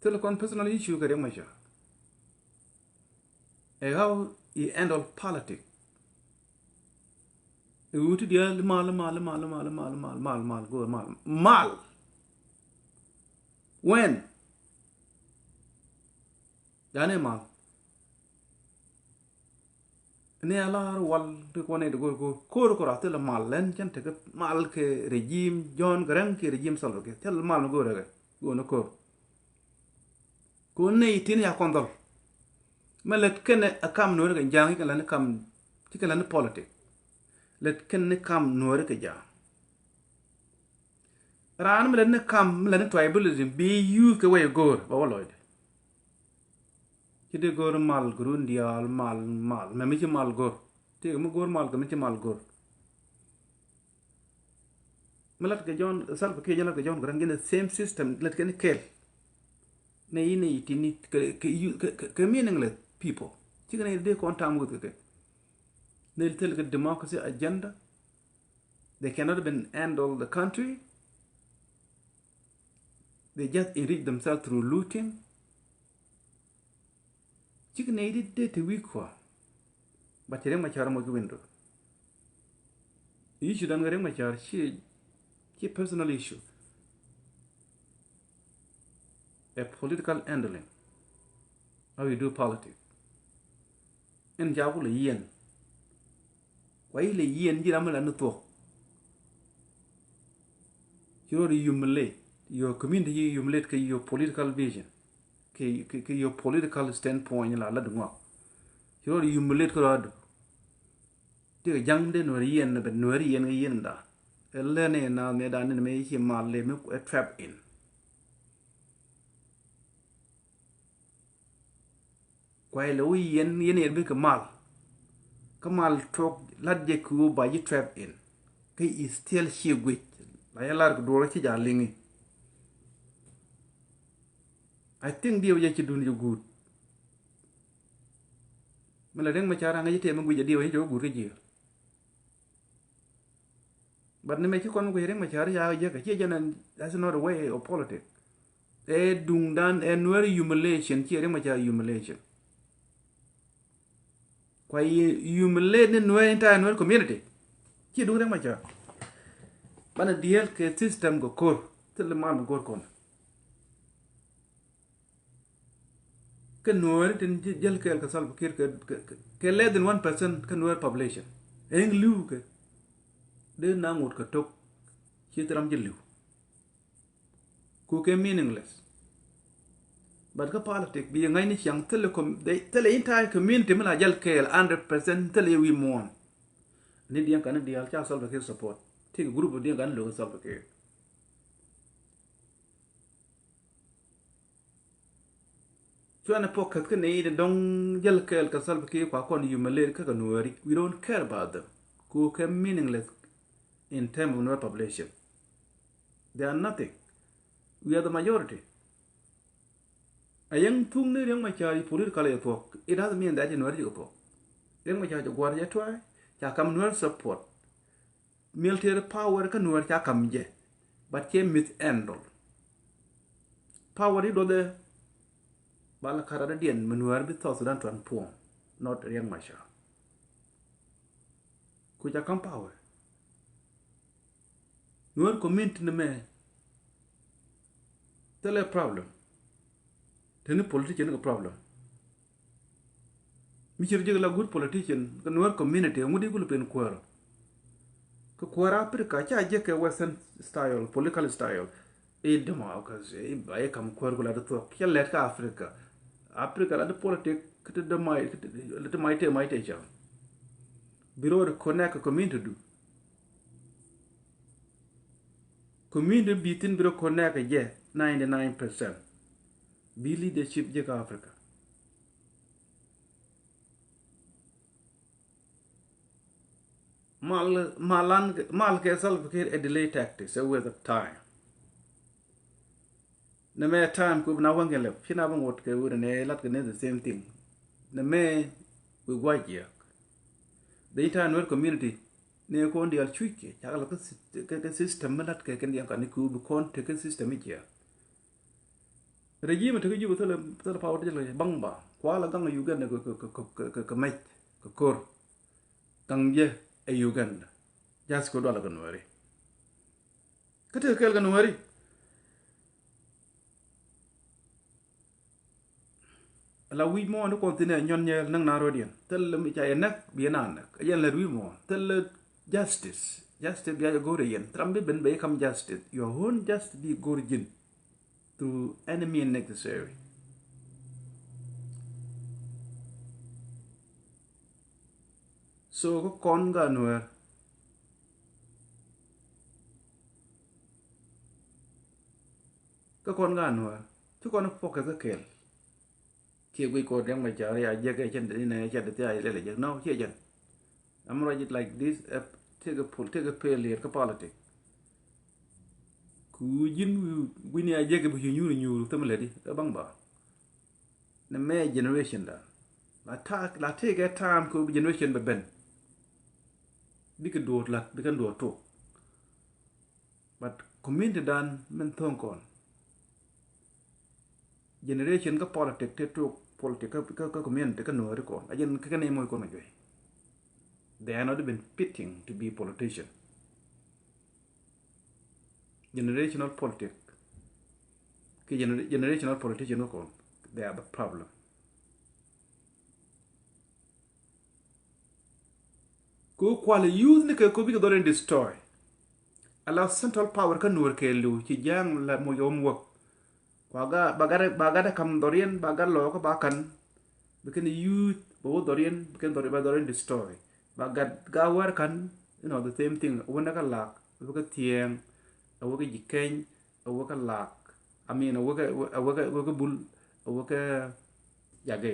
Thil kɔn personal issue kɛ Riek Machar. Ɛ how he handle politic. Ɛ wuti diaal mal mal mal mal mal mal mal mal go̱o̱r mal mal. When? Dani mal. Ni a lar wal ti kɔn ni ti go̱o̱r go̱o̱r ko̱o̱r ko̱o̱r a thil mal lɛn cɛn tekɛ mal kɛ regime John Garang kɛ regime Salva Kiir thil mal mi go̱o̱r rɛkɛ go̱o̱r ni ko̱o̱r. Ko̱o̱r ni tin ya kɔn dhɔl. Mɛ lät kɛn a kam nuɔri kɛ ja̱a̱ŋ ci kɛn lani kam ci kɛn lani politic. Lät kɛn ni kam nuɔri kɛ ja̱a̱ŋ. Raan mi lät ni kam mi lät ni tribalism bi use kɛ wɛy go̱o̱r ba wä lɔcdɛ. Ci dee go̱o̱r mal gurun diaal mal mal mɛ mi ci mal go̱o̱r. Ti kɛ mi go̱o̱r mal kɛ mi ci mal go̱o̱r. Mi lat kɛ John Salva Kiir jɛ lat kɛ John Garang in the same system lat kɛ ni kɛl. Nɛ yi nɛ yi ti ni kɛ kɛ use kɛ kɛ meaningless people. Ci kɛ nɛ yi dee kɔn tam with kɛ kɛ. Nɛ yi thil kɛ democracy agenda. They cannot even handle the country. They just enrich themselves through looting. Cik nɛy ti dee te wi̱i̱ kɔa. But ci Riek Machar moc ki window. Issue dan kɛ Riek Machar ci ci personal issue. A political handling. How you do politics. Ɛn ca kulɛ yiɛn. Kua ilɛ yiɛn ji̱ ram mi la ni thuɔ̱k. Ci rɔɔd humiliate your community, ci humiliate kɛ your political vision. Kɛ kɛ your political standpoint la la duŋɔak. Ci rɔɔd humiliate kɛ rɔɔdu. Ti kɛ ja̱ŋ dee nuɛri yiɛn ni bɛ nuɛri yiɛn kɛ yiɛn da. Ɛ lɛ ni na ni da ni mɛ ci mal lɛ mi ɛ trap in. Kuay lɛ wi̱i̱ yɛn yɛn yɛn bikɛ mal. Kä mal tuɔk lat jɛ kɛ ɣöö ba ji̱ trap in. Kä is still ciɛ guic la yɛ lar kɛ duɔrä ci ja liŋi. I think diɛw jɛ ci dun jɛ guut. Mi la Riek Machar aŋa ji̱ tɛm mi guic jɛ diɛw jɛ cɛ wä guut kä jiɛɛr. But ni mɛ ci kɔn mi guic Riek Machar ya jɛ kɛ ciɛ jɛn. That's not a way of politics. Ɛ duŋdan ɛ nuɛri humiliation ciɛ Riek Machar humiliation. Kua humiliate ni nuɛri entire nuɛri community. Ciɛ duŋ Riek Machar. Banɛ diɛɛl kɛ system kɛ ko̱r thil mal mi go̱r kɔn. Kä nuɛɛri tin jäl kɛɛl kɛ Salva Kiir kɛ less than one percent kä nuɛɛri population. Ɛŋ li̱w kɛ dee na ŋot kɛ tok. Ci thil ram ji̱ li̱w. Ku kɛ meaningless. But kä politic bi ŋa̱c ni ciaŋ thilɛ entire community mi la jäl kɛɛl hundred percent thilɛ wi̱i̱ muɔ̱ɔ̱n. Ni diɛŋ kani diaal ca Salva Kiir support. Ti kɛ group diɛŋ kani lo̱k Salva Kiir. Cuanɛ focus kä nɛy ti dɔ̱ŋ jäl kɛɛl kɛ Salva Kiir kua kɔn humiliate kä kɛ nuääri. We don't care about them. Ku kɛ meaningless in term of Nuer population. They are nothing. We are the majority. A yɛŋ thuk ni Riek Machar yi political yɛ thuɔk. It doesn't mean that yi nuääri yi thuɔk. Riek Machar jɛ gua̱r jɛ tuay ca kam nuääri support. Military power kä nuääri ca kam jɛ. But cɛ mishandle. Power yi duɔth ɛ ba la kat rat diɛn mi nuääri bi South Sudan transform. Not Riek Machar. Ku ca kam power. Nuer community ni mɛ thilɛ problem. Teni politician kɛ problem. Mi cir jek la good politician kɛ Nuer community ŋut ikul pen kuäärä. Kɛ kuäärä Africa ca jek kɛ western style, political style. I democracy, i ba i kam kuäär ku la di thuɔk. Ca lɛt kä Africa. Africa la di politic kä ti demai ti mai te mai te ca. Bi road connect community du. Community bi thin bi rɔ connect kɛ jɛ ninety nine percent. Bi leadership jɛ kä Africa. Mal, malan, mal kɛ Salva Kiir a delay tactics, a waste of time. Nɛ mɛ time ku bi na waŋ kɛ lɛp ci na bi ŋot kɛ wurɛ nɛ lat kɛ nɛ the same thing. Nɛ mɛ wi guac jiɛk. The entire Nuer community ni kɔn dial cuc kɛ cakɛ la kɛ system mi lat kɛ kɛn dial kani ku bi kɔn tekɛ system mi jiɛk. Regime tekɛ Juba thilɛ thilɛ power ti jɛ lɛ baŋ ba kua la gaŋ Uganda kɛ kɛ kɛ kɛ kɛ mɛc kɛ kor. Gaŋ jɛ ɛ Uganda. Jas kɛ dual kɛ Nuɛri. Kä tekɛ kɛɛl kɛ Nuɛri. La wi̱c mɔ ni kɔn thin ɛ nyɔn nyɛɛl näk na rɔdiɛn thil mi ca yɛ näk bi yɛ na näk ɛ yɛn lät wi̱c mɔ thil justice. Justice bia jɛ go̱r ɛ yɛn thram bi ben bɛ yɛ kam justice your own justice bi go̱r ji̱n through any mean necessary. So kä kɔn ga Nuɛr kä kɔn ga Nuɛr ci kɔn pɔk kɛ kä kɛl. Kiɛ guic kɔn riɛm kɛ car ya jek ɛ cɛn deni nɛ cɛn deni thia ilɛl jek no ciɛ jɛn. I'm write it like this. Tëkɛ pol tëkɛ pel liet kä politic. Ku ji̱n wi̱ni a jek bi ci nyuur nyuur thim lɛdi ɛ baŋ ba. Nɛ mɛ generation da la ta la tëkɛ time ku bi generation bɛ ben. Bikɛ duɔt lat bikɛ duɔt tok. But community dan min thoŋ kɔn generation kä politic te tok politic kä kä community kä Nuɛri kɔn a jɛn kä kɛn imɔ ikɔn a juey. They are not even fitting to be politician. Generational politic ki generational politician kä kɔn they are the problem. Ku kual youth ni kɛ ko bikɛ dhɔr in destroy. Ala central power kä Nuɛr kɛ liw ci ja̱a̱ŋ la mo yom wäk. Kua ga ba gat ba gat kam dhɔr in ba gat lɔ kä ba kan. Bikɛn youth ba wä dhɔr in bikɛn dhɔr in ba dhɔr in destroy. Ba gat ga wär kan you know the same thing. Wä na kä lak wä kä thiɛŋ wä kä ji̱ keny. A wä kä lak I mean a wä kä a wä kä a wä kä bul a wä kä jagɛ.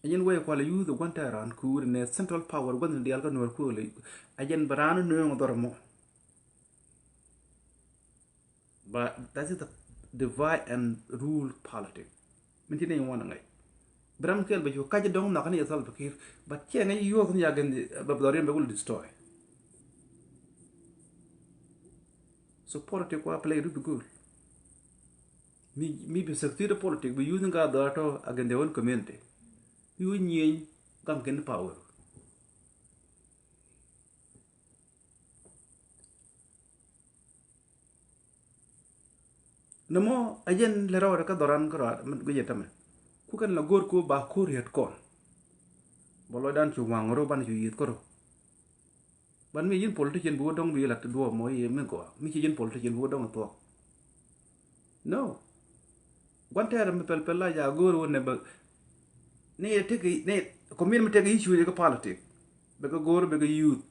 A jɛn wee kual a youth a gua̱n tɛɛr raan kuuri nɛ central power gua̱n dial kä Nuɛr kuuri. A jɛn bɛ raan nööŋ dhɔr mɔ. But that is the divide and rule politic. Min ti nɛy ŋuan ŋäc. Bi ram kɛl bɛ cu kac dɔŋ nhɔk ni yɛ Salva Kiir. But cɛ ŋäc yuɔth ni ya gɛn bɛ dhɔr yɛn bɛ wul destroy. So politic kua play rut goal. Mi mi bi succeed politic bi youth ni ka dhɔr tɔ against their own community. Bi wä nyieny gaŋ kɛn power. Nɛ mɔ a jɛn lɛ rɔɔdɛ kä dhɔran kä rɔɔdɛ guic yɛ tämɛ. Ku kɛn la go̱o̱r ku ba ko̱r yet kɔn. Bä lɔcdan cu waŋ rɔ banɛ cu yieth kärɔ. Ban mi ji̱n politician bi wä dɔ̱ŋ bi lat duɔɔp mɔ i̱ mi gɔaa mi ci ji̱n politician bi wä dɔ̱ŋ thuɔ̱k. No. Gua̱n tɛɛr mi pɛl pɛl la ja go̱o̱r wä nɛ bä. Ni yɛ tek ni community mi tek issue yɛ kä politic. Bɛ kä go̱o̱r bɛ kä youth.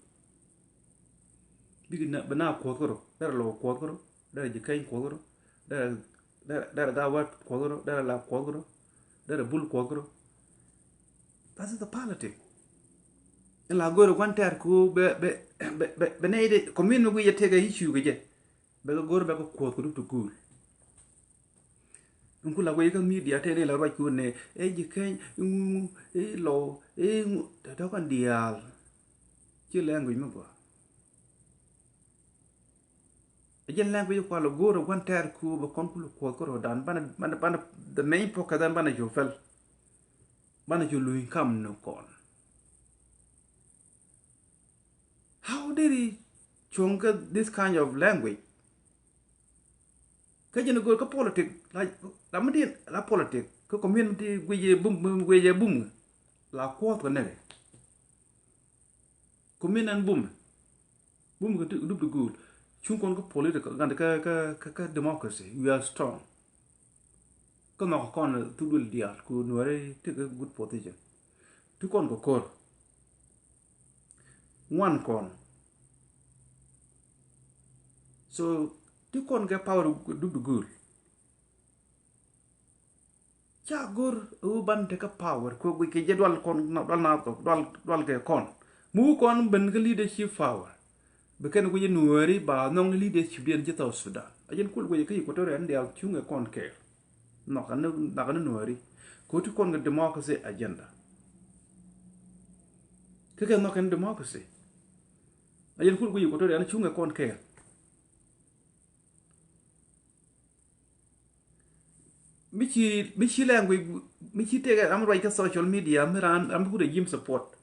Bikɛ na bɛ na kuɔth kärɔ derɛ lɔ kuɔth kärɔ derɛ ji̱ keny kuɔth kärɔ derɛ derɛ derɛ ga wɛt kuɔth kärɔ derɛ la kuɔth kärɔ derɛ bul kuɔth kärɔ. That is the politic. In la go̱o̱r gua̱n tɛɛr ku bɛ bɛ bɛ bɛ bɛ nɛy de community mi guic yɛ tek issue kɛ jɛ. Bɛ kɛ go̱r bɛ kɛ kuɔth kɛ duk ti guul. Ɛn ku la wec kä media tëë ni la ruac kun ni ɛ ji̱ keny iŋu iŋu iŋu iŋu tɛ dɔ̱kɛn diaal. Ci language mi gɔaa. Ɛ jɛn language kual go̱r ɛ gua̱n tɛɛr ku bɛ kɔn kul kuɔth kä rɔ̱dan banɛ banɛ banɛ the main focus ɛn banɛ cu fɛl. Banɛ cu luny kam ni kɔn. How did he cuɔ̱ŋ kä this kind of language? Kä jɛn go̱o̱r kä politic la la mi diɛn la politic kä community guic ɛ bum guic ɛ bum la kuɔth kɛ nɛkɛ. Community ɛn bum bum kɛ dup ti guul cuŋ kɔn kä political gan kä kä kä kä democracy we are strong. Kä nhɔk kɔn thuk duël diaal ku nuɛri ti kä good position. Ti kɔn kɛ ko̱r ŋuan kɔn. So ti kɔn kɛ power dup di gul. Ca go̱r wu ban tekɛ power kɛ guic kɛ jɛ dual kɔn dual na dual dual kɛ kɔn mu kɔn ben kɛ leadership power. Bi kɛn guic i̱ Nuääri ba nhɔk ni leadership diɛn ji̱ South Sudan. A jɛn kul guic i̱ kä Equatoria ni diaal cuŋɛ kɔn kɛɛl. Nhɔk ni, nhɔk ni Nuääri. Kɛ ɣöö ti kɔn kɛ democracy agenda. Kä kɛ nhɔk kɛn democracy. A jɛn kul guic i̱ Equatoria ni cuŋɛ kɔn kɛɛl. Mi ci, mi ci language, mi ci tëëkɛ ram ruac kä social media, mi ran, ram bi ku regime support.